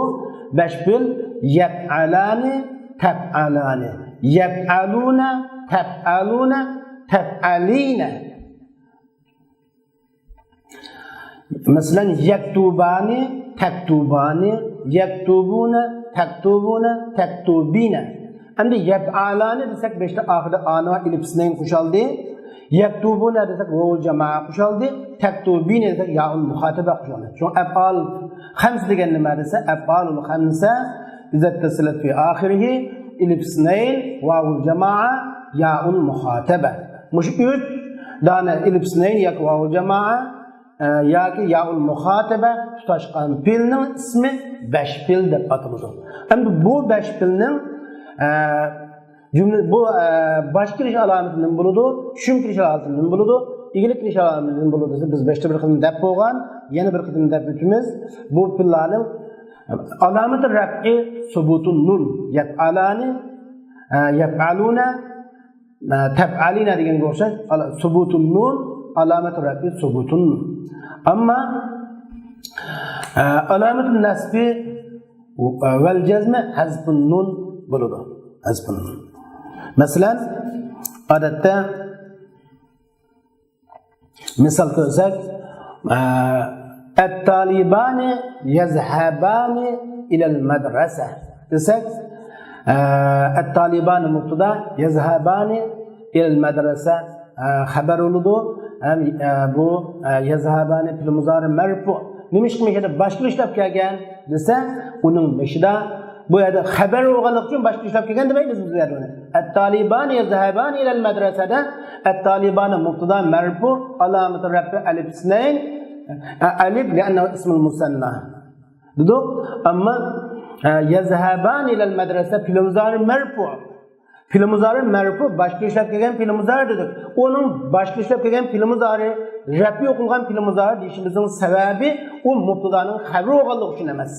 بەش پېئىل يەپئەلانى، تەپئەلانى، يەپئەلۇنە، تەپئەلۇنە، تەپئەلىنە. مەسىلەن، يەكتۇبانى، تەكتۇبانى، يەكتۇبۇنە، تەكتۇبۇنە، تەكتۇبىنە. ئەمدى يەپئالانى دېسەك، بەشتە ئاخىرىدا ئانى بار، ئېلىپ ئىسنەين قوشالدى. يەكتۇبۇنە دېسەك، ۋاۋۇل جامائە قوشالدى. تەكتۇبىنە دېسەك، يائۇل مۇخاتەبە قوشالدى. شۇڭا ئەپئال خەمسە دېگەن نېمە دېسە، ئەپئالۇل خەمسە ئىزا تەسىلەت فى ئاخىرىھى ئېلىپ ئىسنەين، ۋاۋۇل جامائە، يائۇل مۇخاتەبە. مۇشۇ ئۈچ دانە ئېلىپ ئىسنەين ياكى ۋاۋۇل جامائە، ئە، ياكى يائۇل مۇخاتەبە تۇتاشقان پېئىلنىڭ ئىسمى بەش پېئىل دەپ ئاتىلىدۇ. ئەمدى بۇ بەش پېئىلنىڭ، ئە، جۈملە، بۇ، ئە، باش كېلىش ئالامىتى نېمە بولىدۇ؟ چۈشۈم كېلىش ئالامىتى نېمە بولىدۇ؟ ئىگىلىك كېلىش ئالامىتى نېمە بولىدۇ دېسە، بىز بەشتە بىر قېتىم دەپ بولغان، يەنە بىر قېتىم دەپ ئۆتىمىز. بۇ پېئىللارنىڭ ئالامىتى رەپئى سۇبۇتۇن نۇن. يەپئالانى، ئە، يەپئەلۇنە، ئە، تەپئەلىنە دېگەنگە ئوخشاش، ئالا-، سۇبۇتۇن نۇن، ئالامەتۇ رەپئى سۇبۇتۇن نۇن. ئەمما، ئە، ئالامەتۇ نەسبى، ئە، ۋەل جەزمى ھەزفۇن نۇن بولىدۇ. ھەزفۇن نۇن. مەسىلەن، ئادەتتە مىسال كۆرسەك، ئە، ئەتتالىبانى يەزھەبانى ئىلەل مەدرەسە دېسەك، ئە، ئەتتالىبانى مۇبتەدا، يەزھەبانى ئىلەل مەدرەسە، ئە، خەبەر بولىدۇ. ھەم، ئە، بۇ، ئە، يەزھەبانى پېئىل مۇزارى مەرپۇ. نېمىشقا مۇشۇ يەردە باش كېلىش ئىشلەپ كەلگەن دېسە، ئۇنىڭ بېشىدا بۇ يەردە خەبەر بولغانلىقى ئۈچۈن باش كېلىش ئىشلەپ كەلگەن دېمەيمىز بىز بۇ يەردە ئۇنى. ئەتتالىبانى يەزھەبانى ئىلەل مەدرەسەدە، ئەتتالىبانى مۇبتەدا مەرپۇ، ئالامەتۇ رەپئى ئەلىپ ئىسنەين، ئە، ئەلىپ لىئەننەھۇ ئىسمۇل مۇسەننا دېدۇق. ئەمما، ئە، يەزھەبانى ئىلەل مەدرەسە پېئىل مۇزارى مەرپۇ. پېئىل مۇزارى مەرپۇ، باش كېلىش ئىشلەپ كەلگەن پېئىل مۇزارى دېدۇق. ئۇنىڭ باش كېلىش ئىشلەپ كەلگەن پېئىل مۇزارى، رەپئى ئوقۇلغان پېئىل مۇزارى دېيىشىمىزنىڭ سەۋەبى ئۇ مۇبتەدانىڭ خەۋىرى بولغانلىقى ئۈچۈن ئەمەس.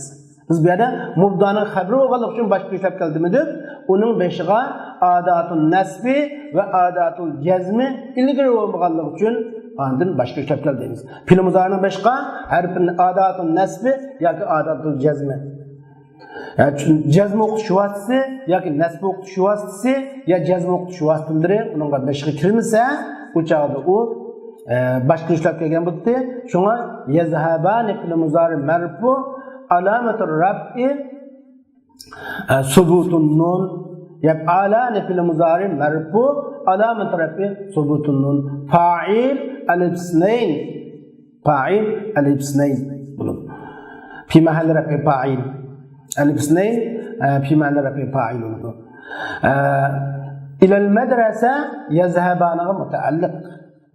بىز بۇ يەردە مۇبتەدانىڭ خەۋىرى بولغانلىقى ئۈچۈن باش كېلىش ئىشلەپ كەلدى دېمىدۇق. ئۇنىڭ بېشىغا ئاداتۇن نەسبى ۋە ئاداتۇل جەزمى ئىلگىرى بولمىغانلىقى ئۈچۈن ئاندىن باش كېلىش ئىشلەپ كەلدى دەيمىز. پېئىل مۇزارىنىڭ بېشىغا ھەرپىن ئاداتۇن نەسبى ياكى ئاداتۇل جەزمى. يا چۈ-، جەزم ئوقۇتۇش ۋاسىتىسى ياكى نەسب ئوقۇتۇش ۋاسىتىسى يا جەزم ئوقۇتۇش ۋاسىتىلىرى ئۇنىڭغا بېشىغا كىرمىسە، ئۇ چاغدا ئۇ، ئە، باش كېلىش ئىشلەپ كەلگەن بولاتتى. شۇڭا يەزھەبانى پېئىل مۇزارى مەرپۇ، ئالامەتۇ رەپئى، ئە، سۇبۇتۇن نۇن. يەپئالانى پېئىل مۇزارى مەرپۇ، ئالامەتۇ رەپئى سۇبۇتۇن نۇن. فائىل ئەلىپ ئىسنەين. فائىل ئەلىپ ئىسنەين بولىدۇ. في محل رفع فاعل. ئەلىپ ئىسنەين، ئە، في محل رفع فاعل بولىدۇ. ئە، ئىلەل مەدرەسە يەزھەبانىغا مۇتەئەللىق.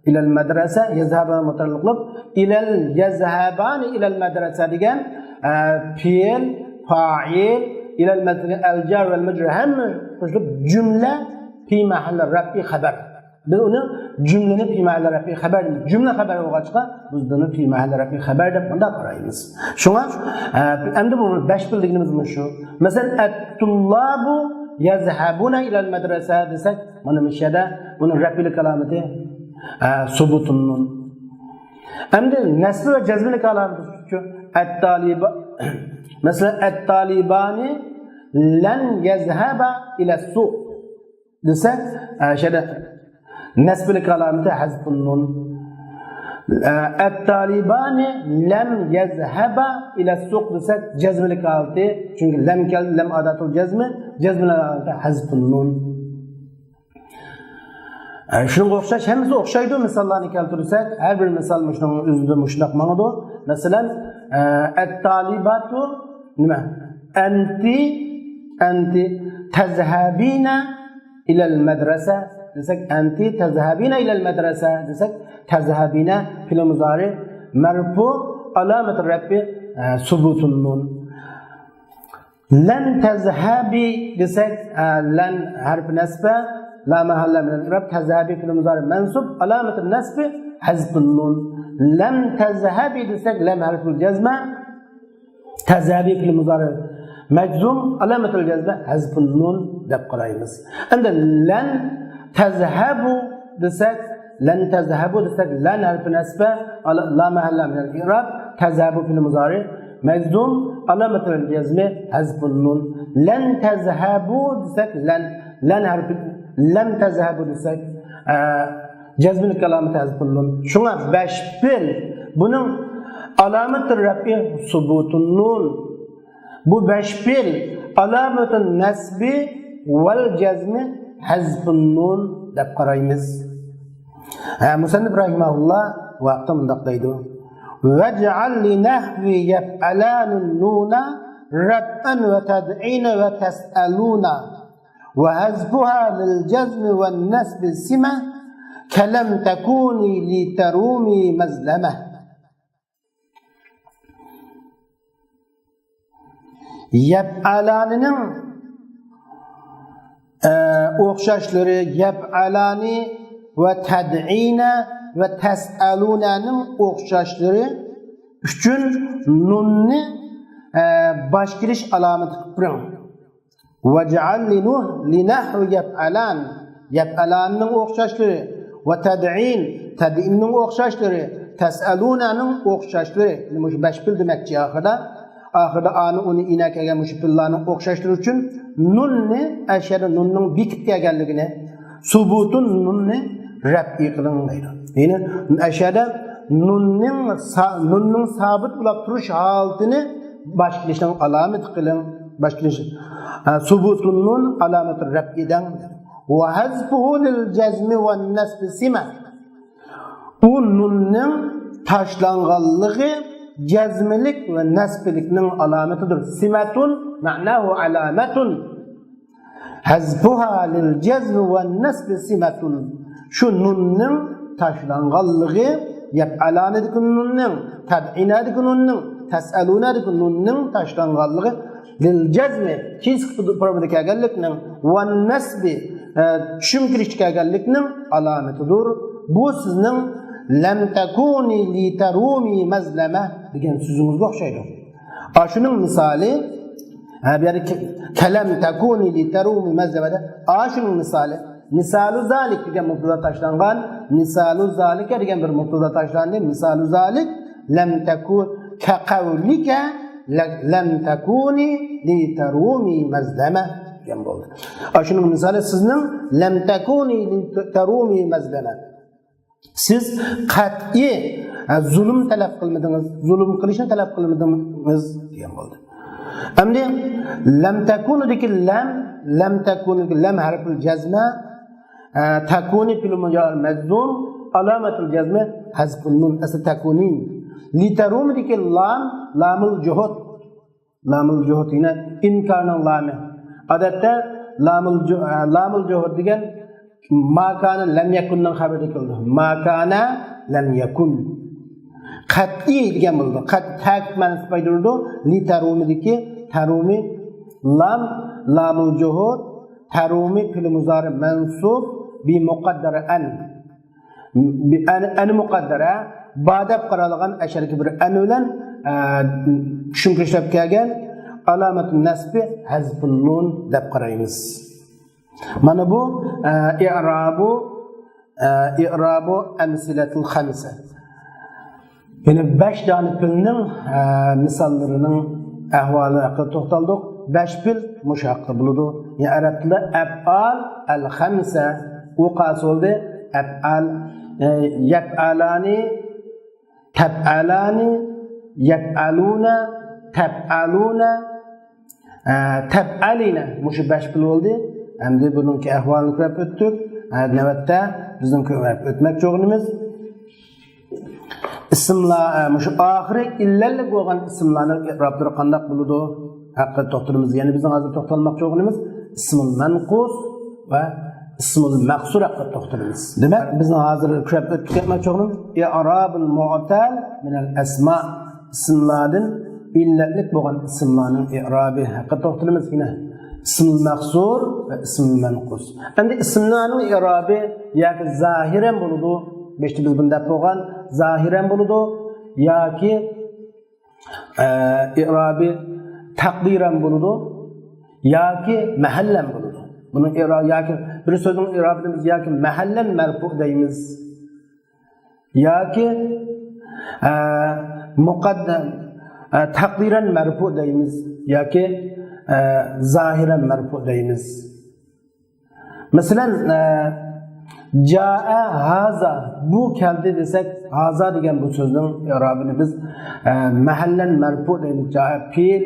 ئىلەل مەدرەسە يەزھەبانىغا مۇتەئەللىق بولۇپ، ئىلەل يەزھەبانى ئىلەل مەدرەسە دېگەن، ئە، پېئىل، فائىل، ئىلەل مەدرەسە ئەل جار ۋەل مەجرۇر ھەممە قوشۇلۇپ جۈملە في محل رفع خبر. بىز ئۇنى جۈملىنى في محل رفع خبر دەيمىز. جۈملە خەۋەر بولغاچقا، بىز بۇنى في محل رفع خبر دەپ مۇنداق قارايمىز. شۇڭا، ئە، ئەمدى بۇ بەش پېئىل دېگىنىمىز مۇشۇ. مەسىلەن، ئەتتۇللابۇ يەزھەبۇنە ئىلەل مەدرەسە دېسەك، مانا مۇشۇ يەردە بۇنىڭ رەپئىلىك ئالامىتى، ئە، سۇبۇتۇن نۇن. ئەمدى نەسبى ۋە جەزمىلىك ئالامىتى شۇ. ئەتتالىبا-، مەسىلەن، ئەتتالىبانى لەن يەزھەبا ئىلەسسۇق دېسەك، ئە، شەدە نەسبىلىك ئالامىتى ھەزفۇن نۇن. ئە، ئەتتالىبانى لەم يەزھەبا ئىلەسسۇق دېسەك، جەزمىلىك ھالىتى، چۈنكى لەم كەلدى، لەم ئاداتۇل جەزمى، جەزمىلىك ھالىتى ھەزفۇن نۇن. ئە، شۇنىڭغا ئوخشاش، ھەممىسى ئوخشايدۇ، مىساللارنى كەلتۈرسەك، ھەر بىر مىسال مۇشۇنىڭ ئۆزىدە مۇشۇنداق ماڭىدۇ. مەسىلەن، ئە، ئەتتالىباتۇ نېمە؟ ئەنتى، ئەنتى تەزھەبىنە ئىلەل مەدرەسە دېسەك، أنت تذهبين إلى المدرسة دېسەك، تذهبين فعل مضارع مرفوع علامة رفعه، ئە، ثبوت النون. لن تذهبي دېسەك، ئە، لن ھەرپى نەسبە، لا مەھەللە مىنەل ئىئراب، تەزھەبى فىئلى مۇزارىئ مەنسۇب، ئالامەتۇ نەسبى ھەزفۇن نۇن. لەم تەزھەبى دېسەك، لەم ھەرپۇل جەزمە، تەزھەبى فىئلى مۇزارىئ مەجزۇم، ئالامەتۇل جەزمە ھەزفۇن نۇن دەپ قارايمىز. ئەمدى لەن تەزھەبۇ دېسەك، لەن تەزھەبۇ دېسەك، لەن ھەرپى نەسبە، ئالا-، لا مەھەللە مىنەل ئىئراب، تەزھەبۇ فىئلى مۇزارىئ مەجزۇم، ئالامەتۇل جەزمى ھەزفۇن نۇن. لەن تەزھەبۇ دېسەك، لەن، لەن ھەرپى، لەم تەزھەبۇ دېسەك، ئە، جەزمىنىڭ ئالامىتى ھەزفۇن نۇن. شۇڭا بەش فېئىل، بۇنىڭ ئالامەتۇ رەفئى سۇبۇتۇن نۇن. بۇ بەش فېئىل ئالامەتۇن نەسبى ۋەل جەزمى ھەزفۇن نۇن دەپ قارايمىز. ھە، مۇسەننىپ رەھىمەھۇللا ۋاقىتتا مۇنداق دەيدۇ: ۋەجئەل لىنەھۋى يەفئەلانۇن نۇنە رەفئەن ۋە تەدئىنە ۋە تەسئەلۇنە ۋە ھەزفۇھا لىل جەزمى ۋەن نەسبى سىمە كەلەم تەكۇنى لىتەرۇمى مەزلەمە. يەپئەلانىنىڭ، ئە، ئوخشاشلىرى، يەپئەلانى ۋە تەدئىنە ۋە تەسئەلۇنەنىڭ ئوخشاشلىرى ئۈچۈن نۇننى، ئە، باش كېلىش ئالامىتى قىلىپ بېرىڭ. ۋەجئەل لىنۇھ-، لىنەھۋى يەپئەلان، يەپئەلاننىڭ ئوخشاشلىرى، ۋە تەدئىن، تەدئىننىڭ ئوخشاشلىرى، تەسئەلۇنەنىڭ ئوخشاشلىرى. يەنى مۇشۇ بەش فېئىل دېمەكچى ئاخىرىدا. ئاخىرىدا ئانى، ئۇنى، ئىنە كەلگەن مۇشۇ فېئىللارنىڭ ئوخشاشلىرى ئۈچۈن نۇننى، ئەشەدە نۇننىڭ بېكىپ كەلگەنلىكىنى، سۇبۇتۇن نۇننى رەپئى قىلىڭ دەيدۇ. يەنى ئەشەدە نۇننىڭ سا-، نۇننىڭ سابىت بولاپ تۇرۇش ھالىتىنى باش كېلىشنىڭ ئالامىتى قىلىڭ. باش كېلىش، ھە، سۇبۇتۇن نۇن ئالامەتۇ رەپئى دەڭ. ۋە ھەزفۇھۇ لىل جەزمى ۋەن نەسبى سىمە. ئۇ نۇننىڭ تاشلانغانلىقى جەزمىلىك ۋە نەسبىلىكنىڭ ئالامىتىدۇر. سىمەتۇن مەناھۇ ئالامەتۇن. ھەزفۇھا لىل جەزمى ۋەن نەسبى سىمەتۇن. شۇ نۇننىڭ تاشلانغانلىقى، يەپئەلانىدىكى نۇننىڭ، تەدئىنەدىكى نۇننىڭ، تەسئەلۇنەدىكى نۇننىڭ تاشلانغانلىقى، لىل جەزمى، كېسىك فورمىدا كەلگەنلىكنىڭ، ۋەن نەسبى، ئە، چۈشۈم كىرىشتە كەلگەنلىكنىڭ ئالامىتىدۇر. بۇ سىزنىڭ لەم تەكۇنى لىتەرۇمى مەزلەمە دېگەن سۆزىڭىزگە ئوخشايدۇ. ئاشۇنىڭ مىسالى، ھە، بۇ يەردە كە-، كەلەم تەكۇنى لىتەرۇمى مەزلەمەدە، ئاشۇنىڭ مىسالى، مىسالۇ زالىك دېگەن مۇبتەدا تاشلانغان، مىسالۇ زالىكە دېگەن بىر مۇبتەدا تاشلاندى. مىسالۇ زالىك، لەم تەكۇ-، كەقەۋلىكە، لە-، لەم تەكۇنى لىتەرۇمى مەزلەمە دېگەن بولدى. ئاشۇنىڭ مىسالى سىزنىڭ لەم تەكۇنى لىتەرۇمى مەزلەمە. سىز قەتئىي، ھە، زۇلۇم تەلەپ قىلمىدىڭىز، زۇلۇم قىلىشنى تەلەپ قىلمىدىڭىز دېگەن بولدى. ئەمدى لەم تەكۇنىدىكى لەم، لەم تەكۇنىدىكى لەم ھەرپۇل جەزمە، ھە، تەكۇنى فېئىل مۇزارىئ مەجزۇم، ئالامەتۇل جەزمى ھەزفۇن نۇن، ئەسلى تەكۇنى. لىتەرۇمىدىكى لام، لامۇل جۇھۇد. لامۇل جۇھۇد يەنە ئىنكارنىڭ لامى. ئادەتتە لامۇل جۇ-، ئە، لامۇل جۇھۇد دېگەن ما كان لەم يەكۇننىڭ خەۋىرىدە كېلىدۇ. ما كان لەم يەكۇن. قەتئىي دېگەن بولىدۇ. قەت-، تەكىت مەنىسى پايدا بېرىدۇ. لىتەرۇمىدىكى تەرۇمى لام، لامۇل جۇھۇد، تەرۇمى فېئىل مۇزارىئ مەنسۇب بى مۇقەددەرە ئەن. ئەن، ئەن مۇقەددەرە، با دەپ قارالغان ئەشەرگە بىر ئەن بىلەن، ئە، چۈشۈم كىرىشلەپ كەلگەن ئالامەت نەسبى ھەزفۇن نۇن دەپ قارايمىز. مانا بۇ، ئە، ئىئرابۇ، ئە، ئىئرابۇ ئەمسىلەتىل خەمسە. يەنى بەش دانە پېئىلنىڭ، ئە، مىساللىرىنىڭ ئەھۋالى ھەققىدە توختالدۇق. بەش پېئىل مۇشۇ ھەقتە بولىدۇ. يەنى ئەرەب تىلىدا ئەپئال ئەل خەمسە، ئۇ قايسى بولدى؟ ئەپئال، ئە، يەپئالانى، تەپئالانى، يەپئالۇنە، تەپئالۇنە، ئە، تەپئەلىنە. مۇشۇ بەش پېئىل بولدى. ئەمدى بۇنىڭكى ئەھۋالىنى كۆرۈپ ئۆتتۇق. ئە، نۆۋەتتە بىزنىڭ كۆرۈپ ئۆتمەكچى بولغىنىمىز ئىسىملار، ئە، مۇشۇ ئاخىرى ئىللەتلىك بولغان ئىسىملارنىڭ ئىئرابلىرى قانداق بولىدۇ ھەققىدە توختىلىمىز. يەنى بىزنىڭ ھازىر توختالماقچى بولغىنىمىز ئىسمۇل مەنقۇس ۋە ئىسمۇل مەقسۇر ھەققىدە توختىلىمىز. دېمەك، بىزنىڭ ھازىر كۆرۈپ ئۆتتۇق، ئەمما چوغنىم ئىرابۇل مۇئتەل مىنەل ئەسما، ئىسىملاردىن ئىللەتلىك بولغان ئىسىملارنىڭ ئىرابى ھەققىدە توختىلىمىز. يەنە ئىسمۇل مەقسۇر ۋە ئىسمۇل مەنقۇس. ئەمدى ئىسىملارنىڭ ئىرابى ياكى زاھىرەن بولىدۇ، بېشىدا بىز بۇنى دەپ بولغان، زاھىرەن بولىدۇ ياكى ئە، ئىرابى تەقدىرەن بولىدۇ ياكى مەھەللەن بولىدۇ. بۇنىڭ ئىرا-، ياكى بىر سۆزنىڭ ئىرابىنى بىز ياكى مەھەللەن مەرپۇ دەيمىز، ياكى، ئە، مۇقەددەم، ئە، تەقدىرەن مەرپۇ دەيمىز، ياكى، ئە، زاھىرەن مەرپۇ دەيمىز. مەسىلەن، ئە، جائە ھازا، بۇ كەلدى دېسەك، ھازا دېگەن بۇ سۆزنىڭ ئىرابىنى بىز، ئە، مەھەللەن مەرپۇ دەيمىز. جائە پېئىل،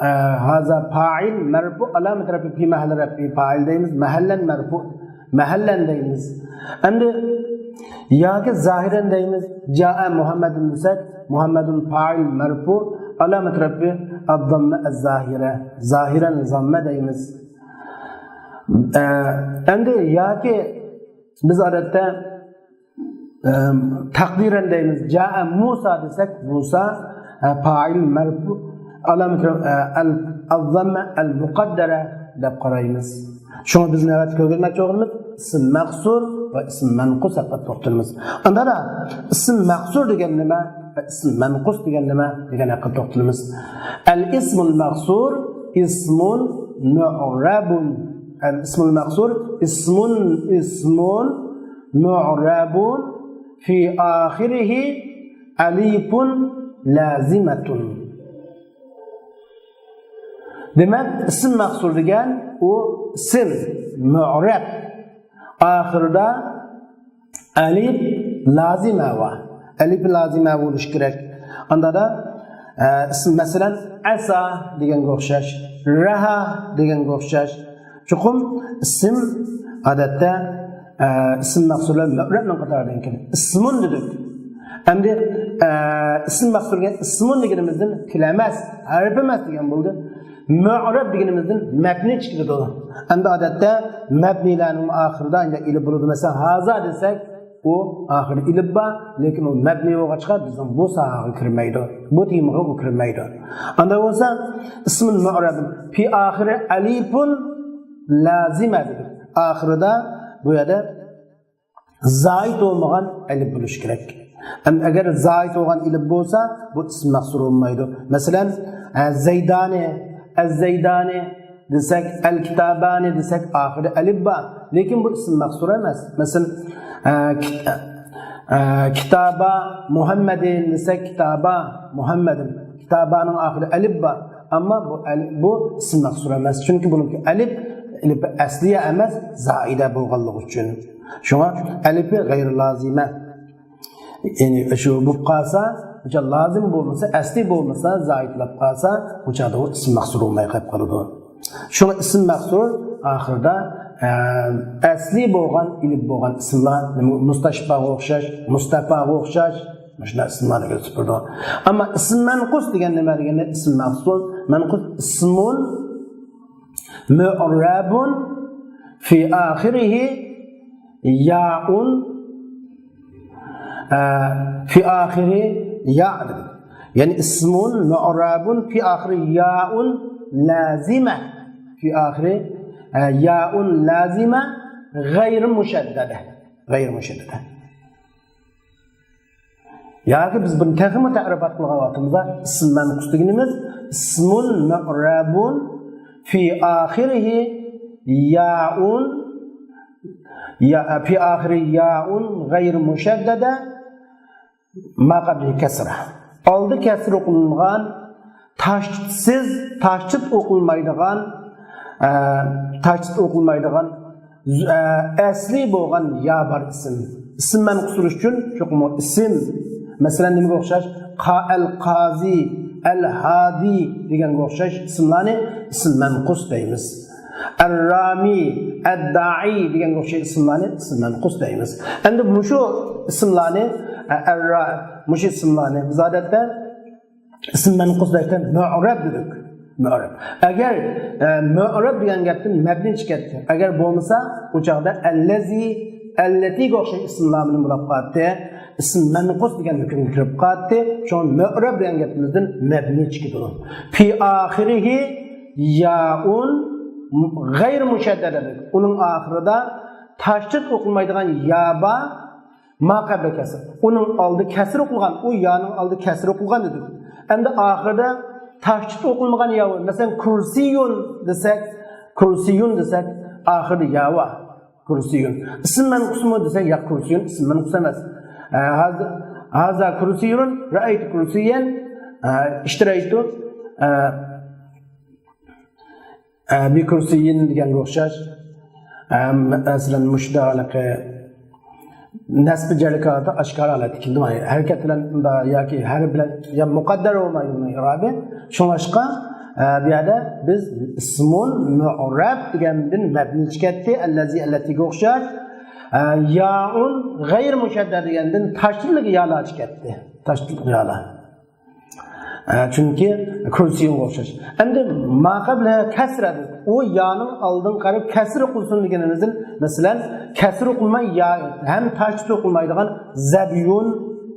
ئە، ھازا پائىل، مەرپۇ، ئالامەت رەپئى پى مەھەللە رەپئى پائىل دەيمىز. مەھەللەن مەرپۇ، مەھەللەن دەيمىز. ئەمدى ياكى زاھىرەن دەيمىز. جائە مۇھەممەدۇن دېسەك، مۇھەممەدۇن پائىل مەرپۇ، ئالامەت رەپئى ئەززاممە ئەززاھىرە، زاھىرەن زاممە دەيمىز. ئە، ئەمدى ياكى بىز ئادەتتە، ئە، تەقدىرەن دەيمىز. جائە مۇسا دېسەك، مۇسا، ئە، پائىل مەرپۇ، ئالامەت، ئە، ئەل، ئەززاممە ئەل مۇقەددەرە دەپ قارايمىز. شۇڭا بىز نۆۋەتتە كۆرگەزمەكچى بولغىنىمىز ئىسىم مەقسۇر ۋە ئىسىم مەنقۇس ھەققىدە توختىلىمىز. ئاندىن ئىسىم مەقسۇر دېگەن نېمە ۋە ئىسىم مەنقۇس دېگەن نېمە دېگەن ھەققىدە توختىلىمىز. الاسم المقصور اسم معرب. الاسم المقصور اسم، اسم معرب في آخره ألف لازمة. دېمەك، ئىسىم مەقسۇر دېگەن ئۇ ئىسىم، مۇئرەب. ئاخىرىدا ئەلىپ لازىمە بار. ئەلىپ لازىمە بولۇشى كېرەك. ئاندادا، ئە، ئىسىم، مەسىلەن، ئەسا دېگەنگە ئوخشاش، رەھا دېگەنگە ئوخشاش. چوقۇم ئىسىم، ئادەتتە، ئە، ئىسىم مەقسۇرلار مۇئرەبنىڭ قاتارىدىن كېلىدۇ. ئىسمۇن دېدۇق. ئەمدى، ئە، ئىسىم مەقسۇر دېگەن ئىسمۇن دېگىنىمىزدىن پېئىل ئەمەس، ھەرپ ئەمەس دېگەن بولدى. مۇئرەب دېگىنىمىزدىن مەبنى چىقىدۇ. ئەمدى ئادەتتە مەبنىلەرنىڭ ئاخىرىدا ئەمدى ئېلىپ بولىدۇ. مەسىلەن، ھازا دېسەك، ئۇ ئاخىرىدا ئېلىپ بار، لېكىن ئۇ مەبنى بولغاچقا بىزنىڭ بۇ ساھەگە كىرمەيدۇ. بۇ تېمىغا ئۇ كىرمەيدۇ. ئانداق بولسا، ئىسمۇن مۇئرەب، پى ئاخىرى ئەلىپۇن لازىمە دېدۇق. ئاخىرىدا بۇ يەردە زايىد بولمىغان ئەلىپ بولۇشى كېرەك. ئەمما ئەگەر زايىد بولغان ئەلىپ بولسا، بۇ ئىسىم مەقسۇر بولمايدۇ. مەسىلەن، ئە، زەيدانى، ئەززەيدانى دېسەك، ئەلكىتابانى دېسەك، ئاخىرى ئەلىپ بار. لېكىن بۇ ئىسىم مەقسۇر ئەمەس. مەسىلەن، ئە، كىت-، ئە، كىتابا مۇھەممەدىن دېسەك، كىتابا مۇھەممەدىن. كىتابانىڭ ئاخىرى ئەلىپ بار. ئەمما بۇ ئەل-، بۇ ئىسىم مەقسۇر ئەمەس. چۈنكى بۇنىڭكى ئەلىپ، ئەلىپ ئەسلىيە ئەمەس، زائىدە بولغانلىقى ئۈچۈن. شۇڭا ئەلىپى غەيرىي لازىمە. يەنى شۇ بولۇپ قالسا، بۇ چاغ لازىم بولمىسا، ئەسلى بولمىسا، زائىدلاپ قالسا، بۇ چاغدا ئۇ ئىسىم مەقسۇر بولماي قېلىپ قالىدۇ. شۇڭا ئىسىم مەقسۇر ئاخىرىدا، ئە، ئەسلى بولغان، ئېلىپ بولغان ئىسىملار، نېمە، مۇستەشپاغا ئوخشاش، مۇستەپاغا ئوخشاش، مۇشۇنداق ئىسىملارنى كۆرسىتىپ بېرىدۇ. ئەمما ئىسىم مەنقۇس دېگەن نېمە دېگەندە، ئىسىم مەقسۇر، مەنقۇس ئىسمۇن مۇئرەبۇن فى ئاخىرىھى يائۇن، ئە، فى ئاخىرى يا دېدى. يەنى ئىسمۇن مۇئرەبۇن فى ئاخىرى يائۇن لازىمە. فى ئاخىرى، ئە، يائۇن لازىمە غەيرى مۇشەددەدە. غەيرى مۇشەددەدە. ياكى بىز بۇنى تېخىمۇ تەرىپات قىلغان ۋاقتىمىزدا ئىسىم مەنقۇس دېگىنىمىز ئىسمۇن مۇئرەبۇن فى ئاخىرىھى يائۇن، يا، فى ئاخىرى يائۇن غەيرى مۇشەددەدە ما قبلىھى كەسرە. ئالدى كەسرە قىلىنغان، تاشتىتسىز، تاشتىت ئوقۇلمايدىغان، ئە، تاشتىت ئوقۇلمايدىغان، ئە، ئەسلى بولغان يا بار ئىسىم. ئىسىم مەنقۇس بولۇش ئۈچۈن چوقۇم ئۇ ئىسىم. مەسىلەن، نېمىگە ئوخشاش؟ قا-، ئەل قازى، ئەل ھادى دېگەنگە ئوخشاش ئىسىملارنى ئىسىم مەنقۇس دەيمىز. ئەررامى، ئەددائى دېگەنگە ئوخشاش ئىسىملارنى ئىسىم مەنقۇس دەيمىز. ئەمدى مۇشۇ ئىسىملارنى، ئە، ئەررا-، مۇشۇ ئىسىملارنى بىز ئادەتتە ئىسىم مەنقۇس دەيدۇ، مۇئرەب دېدۇق. مۇئرەب. ئەگەر، ئە، مۇئرەب دېگەن گەپتىن مەبنى چىقىپ كەتتى. ئەگەر بولمىسا، ئۇ چاغدا ئەللەزى، ئەللەتىگە ئوخشاش ئىسىملار بىلەن بولاپ قالاتتى. ئىسىم مەنقۇس دېگەن ھۆكۈمگە كىرىپ قالاتتى. شۇڭا مۇئرەب دېگەن گەپىمىزدىن مەبنى چىقىدۇ. في آخره ياء غير مشددة. ئۇنىڭ ئاخىرىدا تاشدىد ئوقۇلمايدىغان يا بار، ما قەبلە كەسر. ئۇنىڭ ئالدى كەسر ئوقۇلغان، ئۇ يانىڭ ئالدى كەسر ئوقۇلغان دېدۇق. ئەمدى ئاخىرىدا تاشدىد ئوقۇلمىغان يا بار. مەسىلەن، كۇرسىيۇن دېسەك، كۇرسىيۇن دېسەك، ئاخىرىدا يا بار. كۇرسىيۇن. ئىسىم مەنقۇسمۇ دېسەك، ياق، كۇرسىيۇن ئىسىم مەنقۇس ئەمەس. ئە، ھازا، ھازا كۇرسىيۇن، رەئەيتۇ كۇرسىيەن، ئە، ئىشتىرەيتۇ، ئە، ئە، بىكۇرسىيىن دېگەنگە ئوخشاش. ئە، مەسىلەن، مۇشۇدا ھېلىقى نەسبى جەرلىك ھالەتتە ئاشكارا ھالەتتە كېلىدۇ. ھەرىكەت بىلەن ياكى ھەرپ بىلەن يا مۇقەددەر بولمايدۇ ئۇنىڭ ئېرابى. شۇڭلاشقا، ئە، بۇ يەردە بىز ئىسمۇن مۇئرەب دېگەندىن مەبنى چىقىپ كەتتى. ئەللەزى، ئەللەتىگە ئوخشاش. ئە، يائۇن غەير مۇشەددە دېگەندىن تاشدىدلىق يالار چىقىپ كەتتى. تاشدىدلىق يالار. ئە، چۈنكى كۇرسىيۇنغا ئوخشاش. ئەمدى ما قەبلە كەسرە، ئۇ يانىڭ ئالدىغا قاراپ كەسرە قىلسۇن دېگىنىمىزدىن، مەسىلەن، كەسرە قىلماي يا ھەم تاشدىد قىلمايدىغان زەبيۇن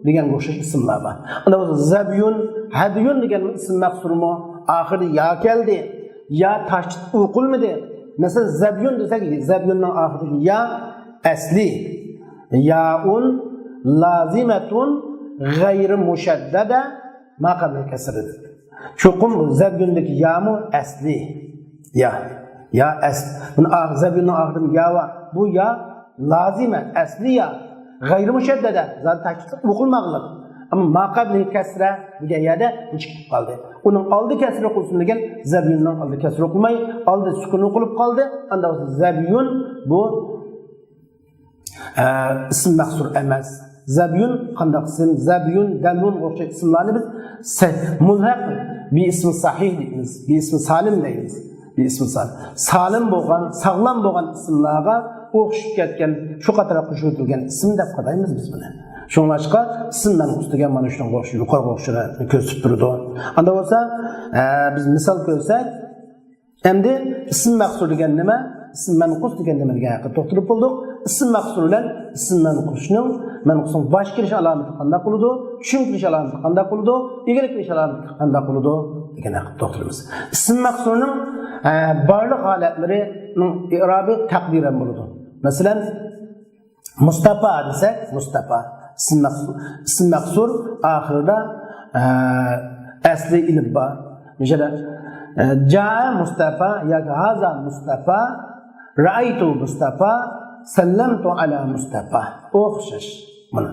دېگەنگە ئوخشاش ئىسىملار بار. ئاندىن زەبيۇن، ھەديۇن دېگەن ئىسىم مەقسۇرمۇ؟ ئاخىرى يا كەلدى. يا تاشدىد ئوقۇلمىدى. مەسىلەن، زەبيۇن دېسەك، زەبيۇننىڭ ئاخىرىدىكى يا ئەسلى. يائۇن لازىمەتۇن غەيرى مۇشەددەدە ما قەبلە كەسرىدە. چوقۇم زەبيۇندىكى يامۇ ئەسلى. يا. يا ئەس-، بۇنى ئا-، زەبيۇننىڭ ئاخىرىدىن يا بار. بۇ يا لازىمە، ئەسلى يا. غەيرى مۇشەددەدە، زادى تاشدىد ئوقۇلماغلىق. ئەمما ما قەبلىھى كەسرە دېگەن يەردە بۇ چىقىپ قالدى. ئۇنىڭ ئالدى كەسرە قىلسۇن دېگەن، زەبيۇننىڭ ئالدى كەسرە قىلماي، ئالدى سۈكۈن قىلىپ قالدى. ئاندا بولسا زەبيۇن بۇ، ئە، ئىسىم مەقسۇر ئەمەس. زەبيۇن قانداق ئىسىم؟ زەبيۇن، دەلۋۇنغا ئوخشاش ئىسىملارنى بىز سە-، مۇلھەق بى ئىسمى ساھىھ دەيمىز، بى ئىسمى سالىم دەيمىز. بى ئىسمى سالىم. سالىم بولغان، ساغلام بولغان ئىسىملارغا ئوخشىشىپ كەتكەن، شۇ قاتارغا قوشۇۋېتىلگەن ئىسىم دەپ قارايمىز بىز بۇنى. شۇڭلاشقا ئىسىم مەنقۇس دېگەن مانا شۇنىڭغا ئوخشاش، يۇقىرىغا ئوخشىشىنى كۆرسىتىپ تۇرىدۇ. ئاندا بولسا، ئە، بىز مىسال كۆرسەك، ئەمدى ئىسىم مەقسۇر دېگەن نېمە؟ ئىسىم مەنقۇس دېگەن نېمە دېگەن ھەققىدە توختىلىپ بولدۇق. ئىسىم مەقسۇر بىلەن ئىسىم مەنقۇسنىڭ، مەنقۇسنىڭ باش كېلىش ئالامىتى قانداق بولىدۇ؟ چۈشۈن كېلىش ئالامىتى قانداق بولىدۇ؟ ئىگىلىك كېلىش ئالامىتى قانداق بولىدۇ؟ دېگەن ھەققىدە توختىلىمىز. ئىسىم مەقسۇرنىڭ، ئە، بارلىق ھالەتلىرىنىڭ ئېرابى تەقدىرەن بولىدۇ. مەسىلەن، مۇستاپا دېسەك، مۇستاپا. ئىسىم مەقسۇر، ئىسىم مەقسۇر ئاخىرىدا، ئە، ئەسلى ئېلىپ بار. مىسالدا، ئە، جائە مۇستاپا ياكى ھازا مۇستاپا، رەئەيتۇ مۇستاپا، سەللەمتۇ ئەلا مۇستاپا. ئوخشاش. مانا.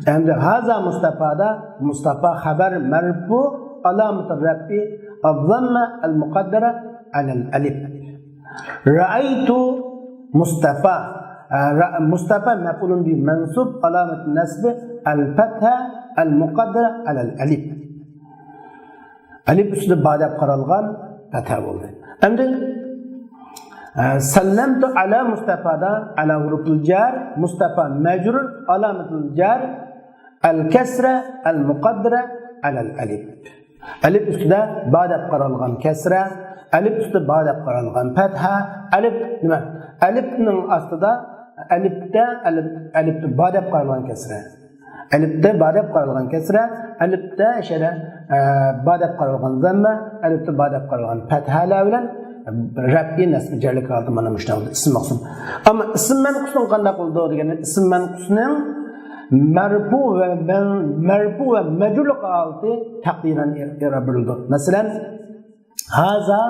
ئەمدى ھازا مۇستاپادا مۇستاپا خەبەر مەرفۇ، ئالامىتى رەفئى ئەززەممە ئەلمۇقەددەرە ئەلەل ئەلىپ. رەئەيتۇ مۇستەپا. ئە، رە-، مۇستەپا مەپئۇلۇن بى مەنسۇب، ئالامەت نەسبى ئەلفەتھە ئەلمۇقەددەرە ئەلەل ئەلىپ. ئەلىپ ئۈستىدە با دەپ قارالغان پەتھە بولدى. ئەمدى، ئە، سەللەمتۇ ئەلا مۇستەپادا ئەلا ھۇرۇپۇل جەر، مۇستەپا مەجرۇر، ئالامەتۇل جەر ئەلكەسرە ئەلمۇقەددەرە ئەلەل ئەلىپ. ئەلىپ ئۈستىدە با دەپ قارالغان كەسرە، ئەلىپ ئۈستىدە با دەپ قارالغان پەتھە، ئەلىپ نېمە؟ ئەلىپنىڭ ئاستىدا، ئەلىپتە، ئەلىپ، ئەلىپتە با دەپ قارالغان كەسرە. ئەلىپتە با دەپ قارالغان كەسرە، ئەلىپتە شەدە، ئە، با دەپ قارالغان زەممە، ئەلىپتە با دەپ قارالغان پەتھەلەر بىلەن رەپئى نەسبى جەرلىك ھالىتى مانا مۇشۇنداق ئىسىم مەقسۇر. ئەمما ئىسىم مەنقۇسنىڭ قانداق بولىدۇ دېگەندە، ئىسىم مەنقۇسنىڭ مەرپۇ ۋە مەن-، مەرپۇ ۋە مەجرۇرلۇق ھالىتى تەقدىرەن ئېرابە بېرىلىدۇ. مەسىلەن، ھازا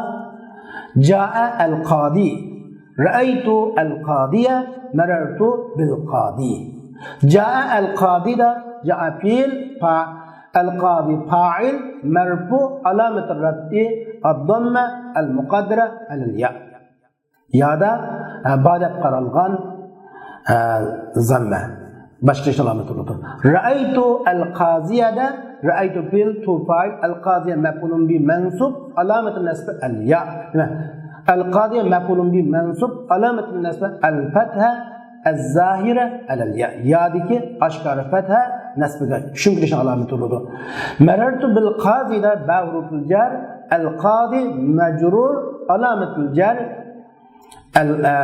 جائە ئەل قادى، رەئەيتۇ ئەل قادىيە، مەرەرتۇ بىل قادى. جائە ئەل قادىدا جائە پېئىل، پا-، ئەل قادى پائىل، مەرپۇ، ئالامەت رەفئى ئەددەممە ئەلمۇقەددەرە ئەلەل يا. يادا، ئە، با دەپ قارالغان، ئە، زەممە. باش كېلىش ئالامىتى بولىدۇ. رەئەيتۇ ئەل قازىيەدە، رەئەيتۇ پېئىل، تۇ پائىل، ئەل قازىيە مەپئۇلۇن بى مەنسۇب، ئالامەتۇ نەسبى ئەل يا. ئەل قازىيە مەپئۇلۇن بى مەنسۇب، ئالامەتۇ نەسبى ئەل پەتھە ئەز زاھىرە ئەلەل يا. يادىكى ئاشكارا پەتھە نەسبىگە چۈشۈن كېلىشنىڭ ئالامىتى بولىدۇ. مەرەرتۇ بىل قازىدا با ھۇرۇپۇل جەر، ئەل قادى مەجرۇر، ئالامەتۇل جەر، ئەل، ئە،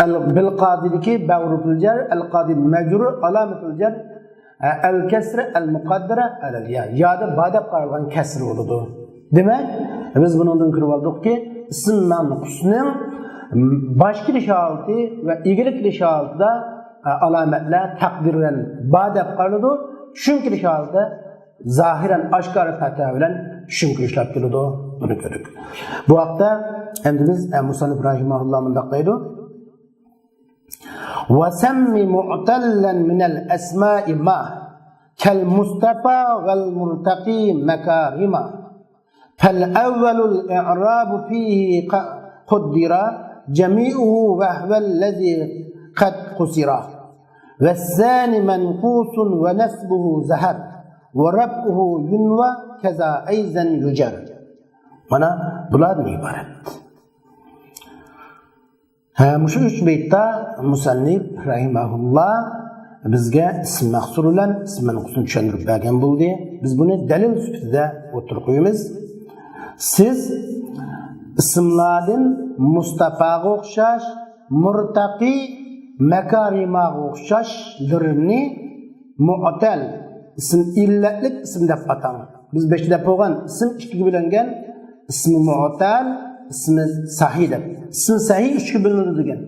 ئەل، بىل قادىدىكى بەغرۇتۇل جەر، ئەل قادى مەجرۇر، ئالامەتۇل جەر، ئە، ئەل كەسرە، ئەل مۇقەددەرە، ئەلەل يا. يادا با دەپ قارالغان كەسرە بولىدۇ. دېمەك، بىز بۇنىڭدىن كۆرۈپ ئالدۇقكى، ئىسىم مەنقۇسنىڭ باش كېلىش ھالىتى ۋە ئىگىلىك كېلىش ھالىتىدە، ئە، ئالامەتلەر تەقدىرەن با دەپ قارىلىدۇ. چۈشۈن كېلىش ھالىتىدە زاھىرەن ئاشكارا پەتھە بىلەن چۈشۈن كېلىشلەپ كېلىدۇ. بۇنى كۆردۇق. بۇ ھەقتە ئەمدى بىز، ئە، مۇسەننىپ رەھىمەھۇللا مۇنداق دەيدۇ. وسم معتلا من الأسماء ما كالمصطفى والمرتقي مكارما. فالأول الإعراب فيه ق-، قدر جميعه وهو الذي قد قصر. والثاني منقوص ونصبه ظهر ورفعه ينوى كذا أيضا يجر. مانا بۇلاردىن ئىبارەت. ھە، مۇشۇ ئۈچ بەيتتە مۇسەننىپ رەھىمەھۇللا بىزگە ئىسىم مەخسۇر بىلەن ئىسىم مەنقۇسنى چۈشەندۈرۈپ بەرگەن بولدى. بىز بۇنى دەلىل سۈپىتىدە ئوتتۇرىغا قويىمىز. سىز ئىسىملاردىن مۇستەپاغا ئوخشاش، مۇرتەقى، مەكارىماغا ئوخشاشلىرىنى مۇئتەل، ئىسىم ئىللەتلىك ئىسىم دەپ ئاتاڭ. بىز بېشىدا دەپ بولغان ئىسىم ئىككىگە بۆلۈنگەن، ئىسمى مۇئتەل، ئىسمى سەھىھ دەپ. ئىسمى سەھىھ ئۈچكە بۆلۈنىدۇ دېگەن.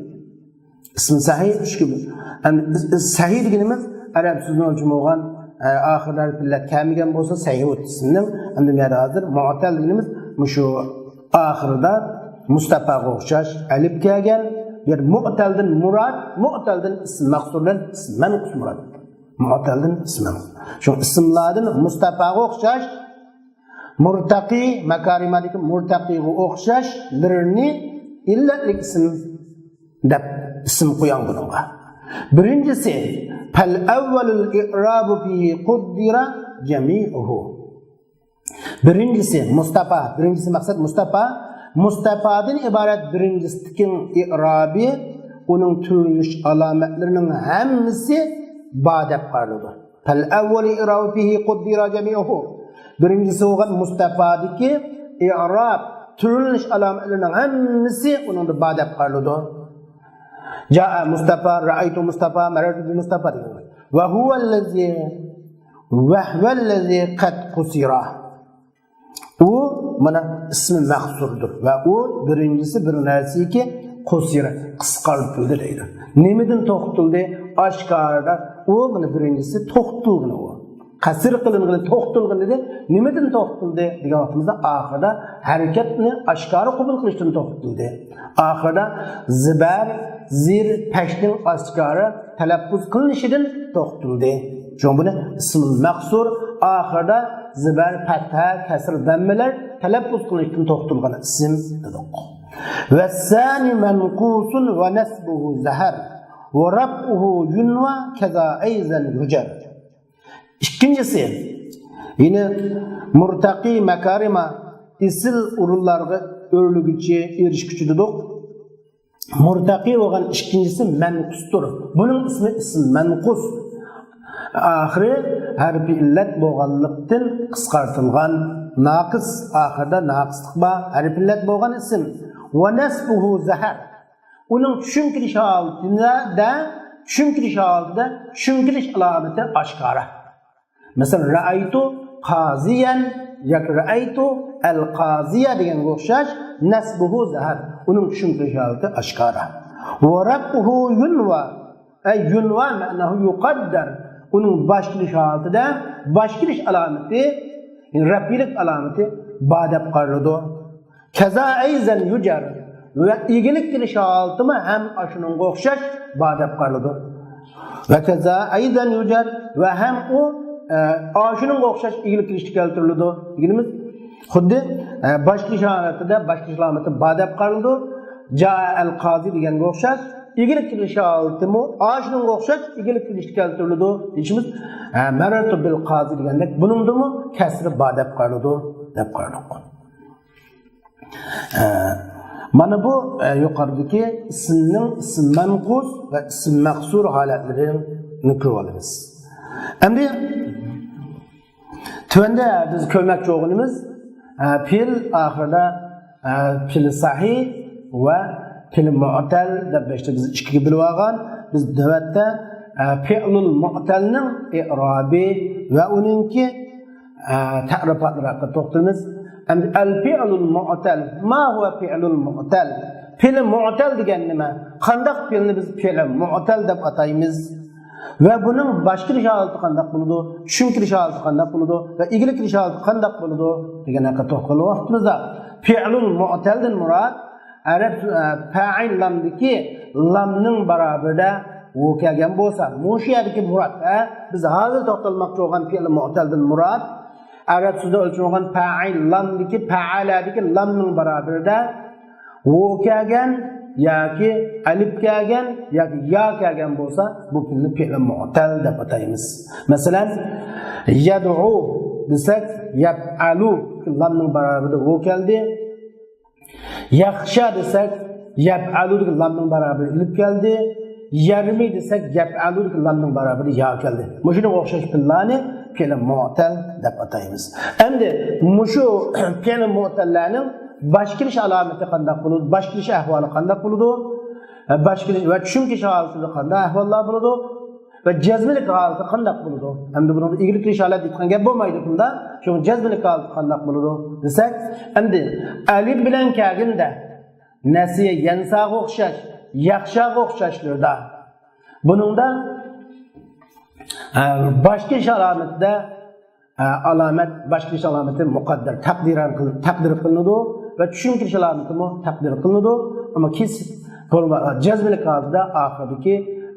ئىسمى سەھىھ ئۈچكە بۆلۈنىدۇ. يەنى سەھىھ دېگىنىمىز ئەرەب سۆزىنىڭ ئۆلچىمى بولغان، ئە، ئاخىرىدا ھەرپىللەر كەلمىگەن بولسا سەھىھ بولىدۇ ئىسىمنىڭ. ئەمدى بۇ يەردە ھازىر مۇئتەل دېگىنىمىز مۇشۇ ئاخىرىدا مۇستەپاغا ئوخشاش ئەلىپ كەلگەن. يەنى مۇئتەلدىن مۇراد، مۇئتەلدىن ئىسىم مەخسۇر بىلەن ئىسىم مەنقۇس مۇراد. مۇئتەلدىن ئىسىم مەنقۇس. شۇ ئىسىملاردىن مۇستەپاغا ئوخشاش مۇرتەقى، مەكارىمادىكى مۇرتەقىغا ئوخشاشلىرىنى ئىللەتلىك ئىسىم دەپ ئىسىم قوياڭ بۇنىڭغا. بىرىنچىسى، فالأول الإعراب فيه قدر جميعه. بىرىنچىسى، مۇستەپا. بىرىنچىسى مەقسەت مۇستەپا. مۇستەپادىن ئىبارەت بىرىنچىسىنىڭ ئىئرابى، ئۇنىڭ تۈرلىنىش ئالامەتلىرىنىڭ ھەممىسى با دەپ قارىلىدۇ. فالأول الإعراب فيه قدر جميعه. بىرىنچىسى بولغان مۇستەپادىكى ئىئراب، تۈرلىنىش ئالامەتلىرىنىڭ ھەممىسى ئۇنىڭدا با دەپ قارىلىدۇ. جاء مۇستەپا، رەئەيتۇ مۇستەپا، مەررەرتۇ بىمۇستەپا دېگەن. وهو الذي، وهو الذي قد قصر. ئۇ مانا ئىسمى مەخسۇردۇر ۋە ئۇ بىرىنچىسى بىر نەرسىكى قۇسىرە، قىسقارتىلدى دەيدۇ. نېمىدىن توختىتىلدى؟ ئاشكارىدا ئۇ مانا بىرىنچىسى توختىتىلغىنى ئۇ. قەسر قىلىنغىنى، توختىتىلغىنى دېدى. نېمىدىن توختىتىلدى دېگەن ۋاقتىمىزدا ئاخىرىدا ھەرىكەتنى ئاشكارا قوبۇل قىلىشتىن توختىتىلدى. ئاخىرىدا زىبەر، زىر، پەشنىڭ ئاشكارا تەلەپپۇز قىلىنىشىدىن توختىتىلدى. شۇڭا بۇنى ئىسمۇل مەقسۇر، ئاخىرىدا زىبەر، پەتھە، كەسر، دەممىلەر تەلەپپۇز قىلىنىشتىن توختىتىلغان ئىسىم دېدۇق. والثاني منقوص ونصبه ظهر ورفعه ينوى كذا أيضا يجر. ئىككىنچىسى، يەنى مۇرتەقى مەكارىما، ئېسىل ئورۇنلارغا ئۆرلىگۈچى، ئېرىشكۈچى دېدۇق. مۇرتەقى بولغان ئىككىنچىسى مەنقۇستۇر. بۇنىڭ ئىسمى ئىسىم مەنقۇس. ئاخىرى ھەرپى ئىللەت بولغانلىقتىن قىسقارتىلغان، ناقىس، ئاخىرىدا ناقىسلىق بار، ھەرپى ئىللەت بولغان ئىسىم. ونصبه ظهر. ئۇنىڭ چۈشۈن كېلىش ھالىتىدە، چۈشۈن كېلىش ھالىتىدە چۈشۈن كېلىش ئالامىتى ئاشكارا. مەسىلەن، رەئەيتۇ قازىيەن ياكى رەئەيتۇ ئەل قازىيە دېگەنگە ئوخشاش، نەسبۇھۇ زەھەر، ئۇنىڭ چۈشۈن كېلىش ھالىتى ئاشكارا. ۋە رەفئۇھۇ يۇنۋا، ئەي يۇنۋا مەناھۇ يۇقەددەر، ئۇنىڭ باش كېلىش ھالىتىدە، باش كېلىش ئالامىتى، يەنى رەپئىيلىك ئالامىتى با دەپ قارىلىدۇ. كەزا ئەيزەن يۇجەر، ۋە ئىگىلىك كېلىش ھالىتىمۇ ھەم ئاشۇنىڭغا ئوخشاش با دەپ قارىلىدۇ. ۋە كەزا ئەيزەن يۇجەر، ۋە ھەم ئۇ، ئە، ئاشۇنىڭغا ئوخشاش ئىگىلىك كېلىشتە كەلتۈرۈلىدۇ. دېگىنىمىز، خۇددى، ئە، باش كېلىش ھالىتىدە باش كېلىش ئالامىتى با دەپ قارىلىدۇ. جائە ئەل قازى دېگەنگە ئوخشاش، ئىگىلىك كېلىش ھالىتىمۇ ئاشۇنىڭغا ئوخشاش ئىگىلىك كېلىشتە كەلتۈرۈلىدۇ دېيىشىمىز، ئە، مەررەرتۇ بىل قازى دېگەندەك، بۇنىڭدىمۇ كەسرى با دەپ قارىلىدۇ، دەپ قارىلىدۇ. ئە، مانا بۇ، ئە، يۇقىرىدىكى ئىسىمنىڭ ئىسىم مەنقۇس ۋە ئىسىم مەقسۇر ھالەتلىرىنى كۆرۈۋالىمىز. ئەمدى تۆۋەندە بىز كۆرمەكچى بولغىنىمىز، ئە، پېئىل ئاخىرىدا، ئە، پېئىل سەھىھ ۋە پېئىل مۇئتەل دەپ بەشتە بىز ئىككىگە بۆلۈۋالغان. بىز نۆۋەتتە، ئە، پېئىلۇل مۇئتەلنىڭ ئېئرابى ۋە ئۇنىڭكى، ئە، تەرىپاتلىرى ھەققىدە توختىلىمىز. ئەمدى ئەل پېئىلۇل مۇئتەل. ما ھۇۋە پېئىلۇل مۇئتەل؟ پېئىل مۇئتەل دېگەن نېمە؟ قانداق پېئىلنى بىز پېئىل مۇئتەل دەپ ئاتايمىز؟ ۋە بۇنىڭ باش كېلىش ھالىتى قانداق بولىدۇ؟ چۈشۈن كېلىش ھالىتى قانداق بولىدۇ؟ ۋە ئىگىلىك كېلىش ھالىتى قانداق بولىدۇ؟ دېگەن ھەققىدە توختالغان ۋاقتىمىزدا، پېئىلۇل مۇئتەلدىن مۇراد ئەرەب، ئە، پەئىل لامدىكى لامنىڭ بارابىرىدە ۋۇ كەلگەن بولسا، مۇشۇ يەردىكى مۇراد، ئە، بىز ھازىر توختالماقچى بولغان پېئىل مۇئتەلدىن مۇراد ئەرەب سۆزىدە ئۆلچىنىدىغان پەئىل لامدىكى، پەئەلەدىكى لامنىڭ بارابىرىدە ۋۇ كەلگەن ياكى ئەلىپ كەلگەن ياكى يا كەلگەن بولسا، بۇ پېئىلنى پېئىل مۇئتەل دەپ ئاتايمىز. مەسىلەن، يەدئۇ دېسەك، يەپئەلۇ، لامنىڭ بارابىرىدا ۋۇ كەلدى. يەخشا دېسەك، يەپئەلۇدىكى لامنىڭ بارابىرى ئېلىپ كەلدى. يەرمى دېسەك، يەپئەلۇدىكى لامنىڭ بارابىرى يا كەلدى. مۇشۇنىڭغا ئوخشاش پېئىللارنى پېئىل مۇئتەل دەپ ئاتايمىز. ئەمدى مۇشۇ پېئىل مۇئتەللەرنىڭ باش كېلىش ئالامىتى قانداق بولىدۇ؟ باش كېلىش ئەھۋالى قانداق بولىدۇ؟ باش كېلىش ۋە چۈشۈن كېلىش ھالىتىدە قانداق ئەھۋاللار بولىدۇ؟ ۋە جەزمىلىك ھالىتى قانداق بولىدۇ؟ ئەمدى بۇنىڭدا ئىگىلىك كېلىش ھالەت دېيىدىغان گەپ بولمايدۇ بۇندا. شۇڭا جەزمىلىك ھالىتى قانداق بولىدۇ دېسەك، ئەمدى ئەلىپ بىلەن كەلگەندە نەسىيە يەنساغا ئوخشاش، يەخشاغا ئوخشاشلىرىدا. بۇنىڭدا، ئە، باش كېلىش ئالامىتىدە، ئە، ئالامەت، باش كېلىش ئالامىتى مۇقەددەر، تەقدىرەن قىل-، تەقدىر قىلىنىدۇ ۋە چۈشۈن كېلىش ئالامىتىمۇ تەقدىر قىلىنىدۇ. ئەمما كېسىپ جەزمىلىك ھالىتىدە ئاخىرىدىكى،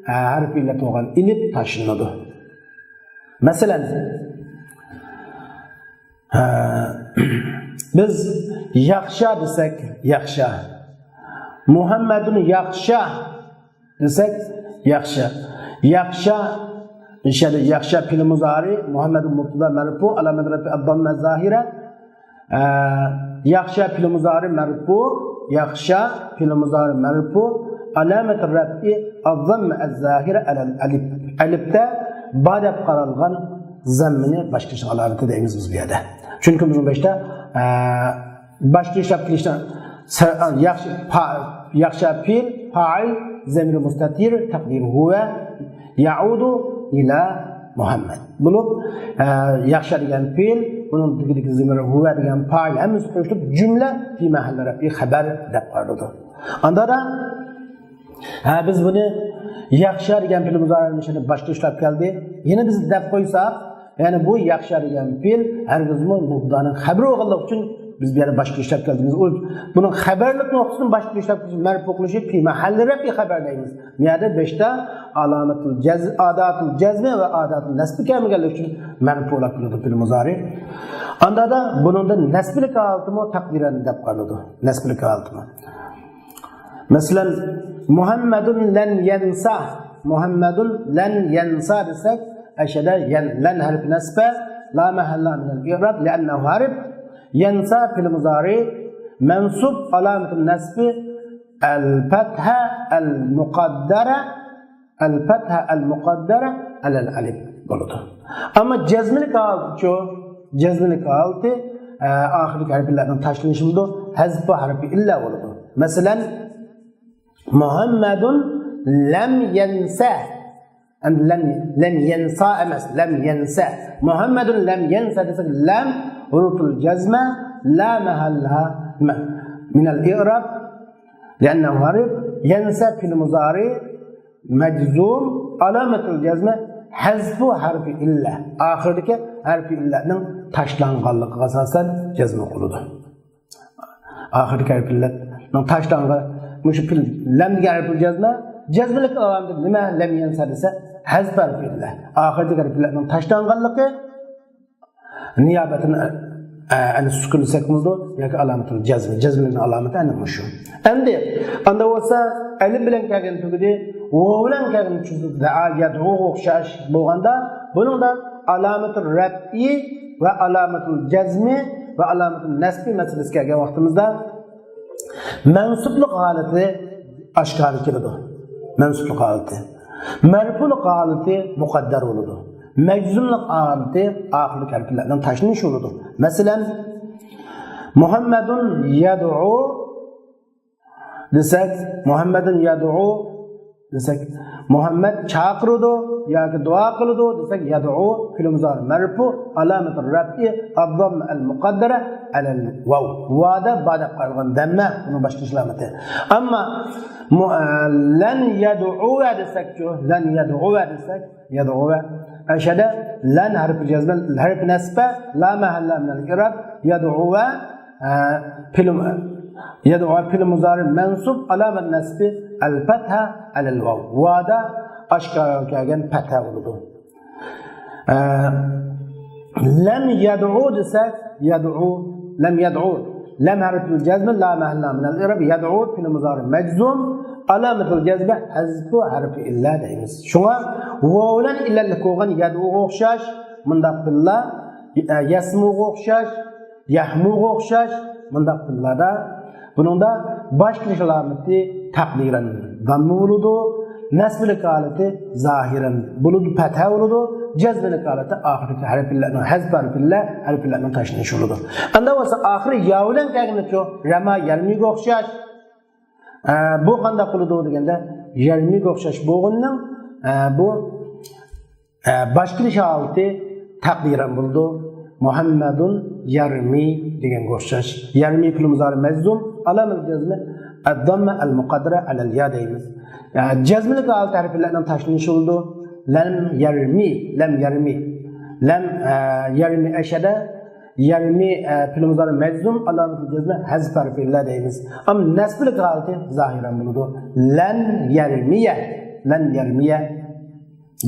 ئە، ھەرپى ئىللەت بولغان ئېلىپ تاشلىنىدۇ. مەسىلەن، ھە، بىز ياخشا دېسەك، ياخشا. مۇھەممەدۇن ياخشا دېسەك، ياخشا. ياخشا، ئىنشاللا ياخشا پېئىل مۇزارى، مۇھەممەدۇن مۇبتەدا مەرفۇ، ئالامەت رەفئى ئەدداممە زاھىرە. ئە، ياخشا پېئىل مۇزارى مەرفۇ، ياخشا پېئىل مۇزارى مەرفۇ، ئالامەت رەفئى ئەدداممە ئەززاھىرە ئەلەل ئەلىپ. ئەلىپتە با دەپ قارالغان زەممىنى باش كېلىش ئالامىتى دەيمىز بىز بۇ يەردە. چۈنكى بۇنىڭ بېشىدا، ئە، باش كېلىش دەپ كېلىشتە سە-، ياخشى پا-، ياخشا پېئىل، پائىل، زەمىرى مۇستەتىر، تەقدىرى ھۇۋە، يەئۇدۇ ئىلە مۇھەممەد بولۇپ، ئە، ياخشا دېگەن پېئىل، بۇنىڭ تېگىدىكى زەمىرى ھۇۋە دېگەن پائىل ھەممىسى قوشۇلۇپ جۈملە فى مەھەللى رەفئى خەبەر دەپ قارىلىدۇ. ئاندا دا، ھە، بىز بۇنى ياخشا دېگەن پېئىل مۇزارىنىڭ ئىچىدە باش كېلىش دەپ كەلدى. يەنە بىز دەپ قويساق، يەنى بۇ ياخشا دېگەن پېئىل ھەرگىزمۇ مۇبتەدانىڭ خەبىرى بولغانلىقى ئۈچۈن بىز بۇ يەردە باش كېلىش دەپ كەلدۇق. بۇ، بۇنىڭ خەبەرلىك نۇقتىسىدىن باش كېلىش دەپ كېلىش مەرپۇ قىلىشى فى مەھەللى رەفئى خەبەر دەيمىز. بۇ يەردە بەشتە ئالامەتۇل جەز-، ئاداتۇل جەزمى ۋە ئاداتۇل نەسبى كەلمىگەنلىكى ئۈچۈن مەرپۇ بولۇپ قالىدۇ پېئىل مۇزارى. ئاندا دا بۇنىڭدا نەسبىلىك ھالىتىمۇ تەقدىرەن دەپ قارىلىدۇ. نەسبىلىك ھالىتىمۇ. مەسىلەن، مۇھەممەدۇن لەن يەنسا. مۇھەممەدۇن لەن يەنسا دېسەك، ئەشەدە يەن، لەن ھەرپى نەسبە، لا مەھەللە مىنەل ئىراب، لىئەننەھۇ ھەرپ، يەنسا پېئىل مۇزارى، مەنسۇب، ئالامەتۇل نەسبى، ئەل پەتھە ئەل مۇقەددەرە، ئەل پەتھە ئەل مۇقەددەرە ئەلەل ئەلىپ بولىدۇ. ئەمما جەزمىلىك ھالىتىچۇ؟ جەزمىلىك ھالىتى، ئە، ئاخىرىدىكى ھەرپلەرنىڭ تاشلىنىشى بولىدۇ. ھەزپۇ ھەرپى ئىللە بولىدۇ. مەسىلەن، مۇھەممەدۇن لەم يەنسە. ئەمدى لەم، لەم يەنسا ئەمەس، لەم يەنسە. مۇھەممەدۇن لەم يەنسە دېسەك، لەم ھۇرۇپۇل جەزمە، لا مەھەللە مە-، مىنەل ئىراب، لىئەننەھۇ ھەرپ، يەنسە پېئىل مۇزارى، مەجزۇم، ئالامەتۇل جەزمە، ھەزپۇ ھەرپى ئىللە. ئاخىرىدىكى ھەرپى ئىللەتنىڭ تاشلانغانلىقىغا ئاساسەن جەزم قىلىدۇ. ئاخىرىدىكى ھەرپى ئىللەتنىڭ تاشلانغان، مۇشۇ پېئىل، لەم دېگەن ھەرپى جەزمە، جەزمىلىك ئالامىتى نېمە؟ لەم يەنسە دېسە، ھەزپ ھەرپى ئىللە. ئاخىرىدىكى ھەرپى ئىللەتنىڭ تاشلانغانلىقى، نىيابەتەن، ئە، ئەنە سۈكۈن دېسەك بولىدۇ ياكى ئالامەتۇل جەزم. جەزمنىڭ ئالامىتى ئەنە مۇشۇ. ئەمدى ئاندا بولسا ئەلىپ بىلەن كەلگەن تۈگىدى، ۋاۋ بىلەن كەلگەن تۈگىدى، دەئا يەدئۇغا ئوخشاش بولغاندا، بۇنىڭدا ئالامەتۇل رەپئى ۋە ئالامەتۇل جەزمى ۋە ئالامەتۇل نەسبى مەسىلىسى كەلگەن ۋاقتىمىزدا، مەنسۇپلۇق ھالىتى ئاشكارا كېلىدۇ. مەنسۇپلۇق ھالىتى. مەرپۇلۇق ھالىتى مۇقەددەر بولىدۇ. مەجزۇملۇق ھالىتى ئاخىرىدىكى ھەرپلەرنىڭ تاشلىنىشى بولىدۇ. مەسىلەن، مۇھەممەدۇن يەدئۇ دېسەك، مۇھەممەدۇن يەدئۇ دېسەك، مۇھەممەد چاقىرىدۇ ياكى دۇئا قىلىدۇ دېسەك، يەدئۇ فېئىل مۇزارى مەرفۇ، ئالامەتۇ رەفئى ئەززەممە ئەل مۇقەددەرە ئەلەل ۋاۋ. ۋادا با دەپ قارالغان دەممە، بۇنىڭ باشقا ئىش ئالامىتى. ئەمما مۇ-، ئە، لەن يەدئۇۋە دېسەكچۇ، لەن يەدئۇۋە دېسەك، يەدئۇۋە. ئەشەدە لەن ھەرپى جەزمە، ھەرپى نەسبە، لا مەھەللە مىنەل ئىراب، يەدئۇۋە، ئە، پېئىل، يەدئۇۋە پېئىل مۇزارى مەنسۇب، ئالامەت نەسبى ئەل پەتھە ئەلەل ۋاۋ. ۋادا ئاشكارا كەلگەن پەتھە بولىدۇ. ئە، لەم يەدئۇ دېسەك، يەدئۇ، لەم يەدئۇ. لەم ھەرپى جەزمە، لا مەھەللە مىنەل ئىراب، يەدئۇ پېئىل مۇزارى مەجزۇم، ئالامەتۇل جەزمە ھەزفۇ ھەرپى ئىللە دەيمىز. شۇڭا ۋاۋ بىلەن ئىللەتلىك بولغان يەدئۇغا ئوخشاش مۇنداق پېئىللار، ئە، يەسمۇغا ئوخشاش، يەھمۇغا ئوخشاش مۇنداق پېئىللاردا بۇنىڭدا باش كېلىش ئالامىتى تەقدىرەن داممە بولىدۇ، نەسبىلىك ھالىتى زاھىرەن بولىدۇ، پەتھە بولىدۇ، جەزمىلىك ھالىتى ئاخىرىدىكى ھەرپىلەرنىڭ، ھەزپ ھەرپىلەر، ھەرپىلەرنىڭ تاشلىنىشى بولىدۇ. ئاندا بولسا ئاخىرى يا بىلەن كەلگىنىچۇ، رەما يەرمىگە ئوخشاش. ئە، بۇ قانداق بولىدۇ دېگەندە، يەرمىگە ئوخشاش بولغىنىنىڭ، ئە، بۇ ئە، باش كېلىش ھالىتى تەقدىرەن بولىدۇ. مۇھەممەدۇن يەرمى دېگەنگە ئوخشاش. يەرمى پېئىل مۇزارى مەجزۇم، ئالامەت جەزمى ئەدداممە ئەل مۇقەددەرە ئەلەل يا دەيمىز. ئە، جەزمىلىك ھالىتى ھەرپلەرنىڭ تاشلىنىشى بولىدۇ. لەم يەرمى، لەم يەرمى. لەم، ئە، يەرمى ئەشەدە، يەرمى، ئە، پېئىل مۇزارى مەجزۇم، ئالامەت جەزمى ھەزف ھەرپى ئىللە دەيمىز. ئەمما نەسبىلىك ھالىتى زاھىرەن بولىدۇ. لەن يەرمىيە، لەن يەرمىيە.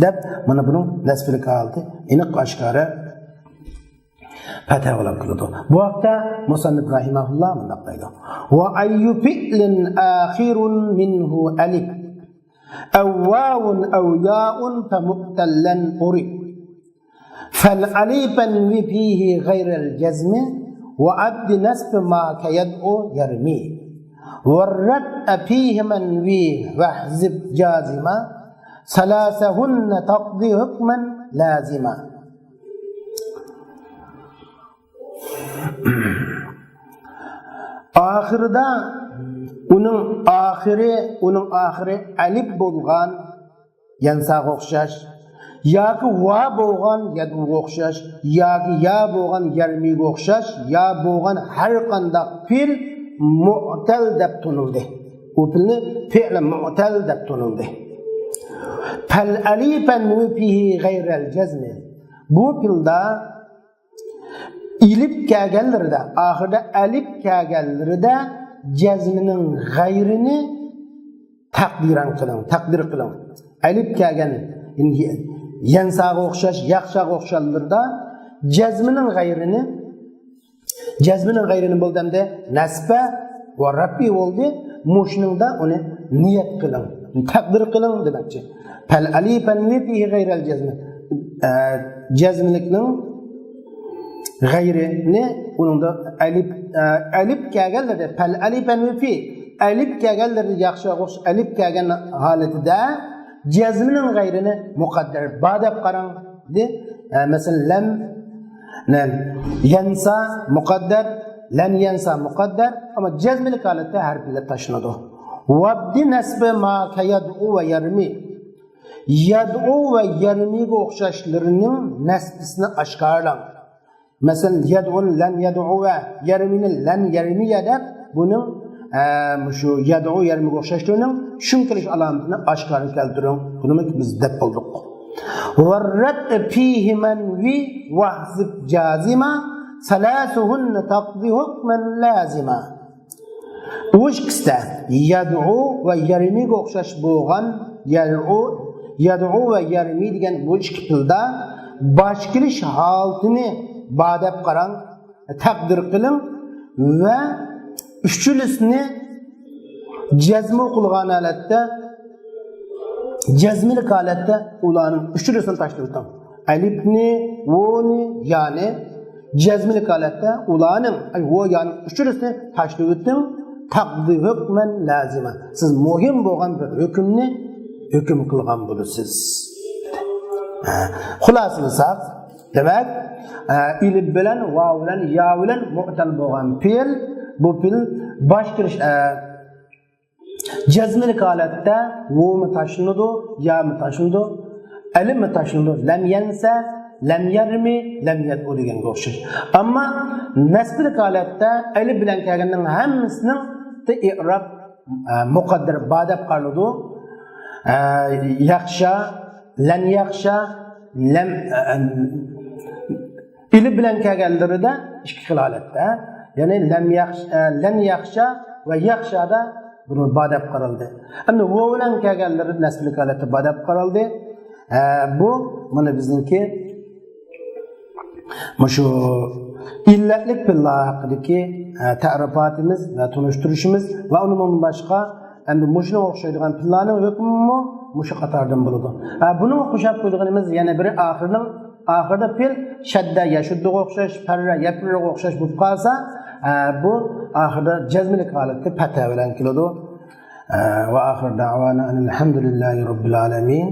دەپ، مانا بۇنىڭ نەسبىلىك ھالىتى ئېنىق ئاشكارا پەتھە بولۇپ كېلىدۇ. بۇ ھەقتە مۇسەننىپ رەھىمەھۇللا مۇنداق دەيدۇ: «وأي فعل آخر منه ألف أو واو أو ياء فمعتلا عرف فالألف انو فيه غير الجزم وأبد نصب ما كيدعو يرمي والرفع فيه منو واحذف جازما ثلاثهن تقض حكما لازما.» ئاخىرىدا ئۇنىڭ ئاخىرى، ئۇنىڭ ئاخىرى ئەلىپ بولغان يەنساغا ئوخشاش، ياكى ۋا بولغان يەدئۇغا ئوخشاش، ياكى يا بولغان يەرمىگە ئوخشاش، يا بولغان ھەر قانداق پېئىل مۇئتەل دەپ تونۇلدى. ئۇ پېئىلنى پېئىل مۇئتەل دەپ تونۇلدى. فالألف انو فيه غير الجزم. بۇ پېئىلدا ئېلىپ كەلگەنلىرىدە، ئاخىرىدا ئەلىپ كەلگەنلىرىدە جەزمىنىڭ غەيرىنى تەقدىرەن قىلىڭ، تەقدىر قىلىڭ. ئەلىپ كەلگەن يەنساغا ئوخشاش، ياخشاغا ئوخشاشلىرىدا جەزمىنىڭ غەيرىنى، جەزمىنىڭ غەيرىنى بولدى ئەمدى نەسبە ۋە رەپئى بولدى. مۇشۇنىڭدا ئۇنى نىيەت قىلىڭ، تەقدىر قىلىڭ دېمەكچى. فالألف انو فيه غير الجزم. ئە، جەزملىكنىڭ غەيرىنى ئۇنىڭدا ئەلىپ، ئە، ئەلىپ كەلگەنلىرىدە، فالألف انو فيه، ئەلىپ كەلگەنلىرىدە ياخشىغا ئوخشاش ئەلىپ كەلگەن ھالىتىدە جەزمنىڭ غەيرىنى مۇقەددەر با دەپ قاراڭ دېدى. ئە، مەسىلەن، لەم، لەن يەنسا مۇقەددەر، لەن يەنسا مۇقەددەر، ئەمما جەزملىك ھالەتتە ھەرپلەر تاشلىنىدۇ. وأبد نصب ما كيدعو ويرمي. يەدئۇ ۋە يەرمىگە ئوخشاشلىرىنىڭ نەسبىسىنى ئاشكارىلاڭ. مەسىلەن، يەدئۇنى لەن يەدئۇۋە، يەرمىنى لەن يەرمىيە دەپ، بۇنىڭ، ئە، مۇشۇ يەدئۇ يەرمىگە ئوخشاشلىرىنىڭ چۈشۈم كېلىش ئالامىتىنى ئاشكارا كەلتۈرۈڭ. بۇنىمۇ بىز دەپ بولدۇق. والرفع فيه منو واحذف جازما ثلاثهن تقض حكما لازما. ئۇ ئىككىسىدە يەدئۇ ۋە يەرمىگە ئوخشاش بولغان يەدئۇ، يەدئۇ ۋە يەرمى دېگەن بۇ ئىككى پېئىلدا باش كېلىش ھالىتىنى با دەپ قاراڭ، تەقدىر قىلىڭ ۋە ئۈچىلىسىنى جەزم قىلغان ھالەتتە، جەزملىك ھالەتتە ئۇلارنىڭ ئۈچىلىسىنى تاشلىۋېتىڭ. ئەلىپنى، ۋونى، يانى جەزملىك ھالەتتە ئۇلارنىڭ، ئەي، ۋو، يانىڭ ئۈچىلىسىنى تاشلىۋېتىڭ. تەقدى ھۆكمەن لازىما. سىز مۇھىم بولغان بىر ھۆكۈمنى ھۆكۈم قىلغان بولىسىز. ھە، خۇلاسىلىساق، دېمەك، ئە، ئېلىپ بىلەن، ۋاۋ بىلەن، يا بىلەن مۇئتەل بولغان پېئىل، بۇ پېئىل باش كىرىش، ئە، جەزمىلىك ھالەتتە ۋومۇ تاشلىنىدۇ، يامۇ تاشلىنىدۇ، ئەلىپمۇ تاشلىنىدۇ. لەم يەنسە، لەم يەرمى، لەم يەدئۇ دېگەنگە ئوخشاش. ئەمما نەسبىلىك ھالەتتە ئەلىپ بىلەن كەلگەننىڭ ھەممىسىنىڭ ئىئراب، ئە، مۇقەددەر بار دەپ قارىلىدۇ. ئە، يەخشا، لەن يەخشا، لەم، ئە، ئېلىپ بىلەن كەلگەنلىرىدە ئىككى خىل ھالەتتە. يەنى لەم يەخش-، ئە، لەن يەخشا ۋە يەخشادا بۇنى بار دەپ قارالدى. ئەمدى ۋاۋ بىلەن كەلگەنلىرى نەسبلىك ھالەتتە بار دەپ قارالدى. ئە، بۇ مانا بىزنىڭكى مۇشۇ ئىللەتلىك پېئىللار ھەققىدىكى، ئە، تەرىپاتىمىز ۋە تونۇشتۇرۇشىمىز ۋە ئۇنىڭدىن باشقا ئەمدى مۇشۇنىڭغا ئوخشايدىغان پېئىللارنىڭ ھۆكمىمۇ مۇشۇ قاتاردىن بولىدۇ. ھە، بۇنىڭغا قوشاپ قويىدىغىنىمىز يەنە بىرى ئاخىرنىڭ، ئاخىردا پېئىل شەددە يەشۇددىغا ئوخشاش، پەررە يەپرىرغا ئوخشاش بولۇپ قالسا، ھە، بۇ ئاخىردا جەزمىلىك ھالەتتە پەتھە بىلەن كېلىدۇ. ھە، ۋە ئاخىر دەۋانا ئەنىل ھەمدۇلىللاھى رەببىل ئالەمىن.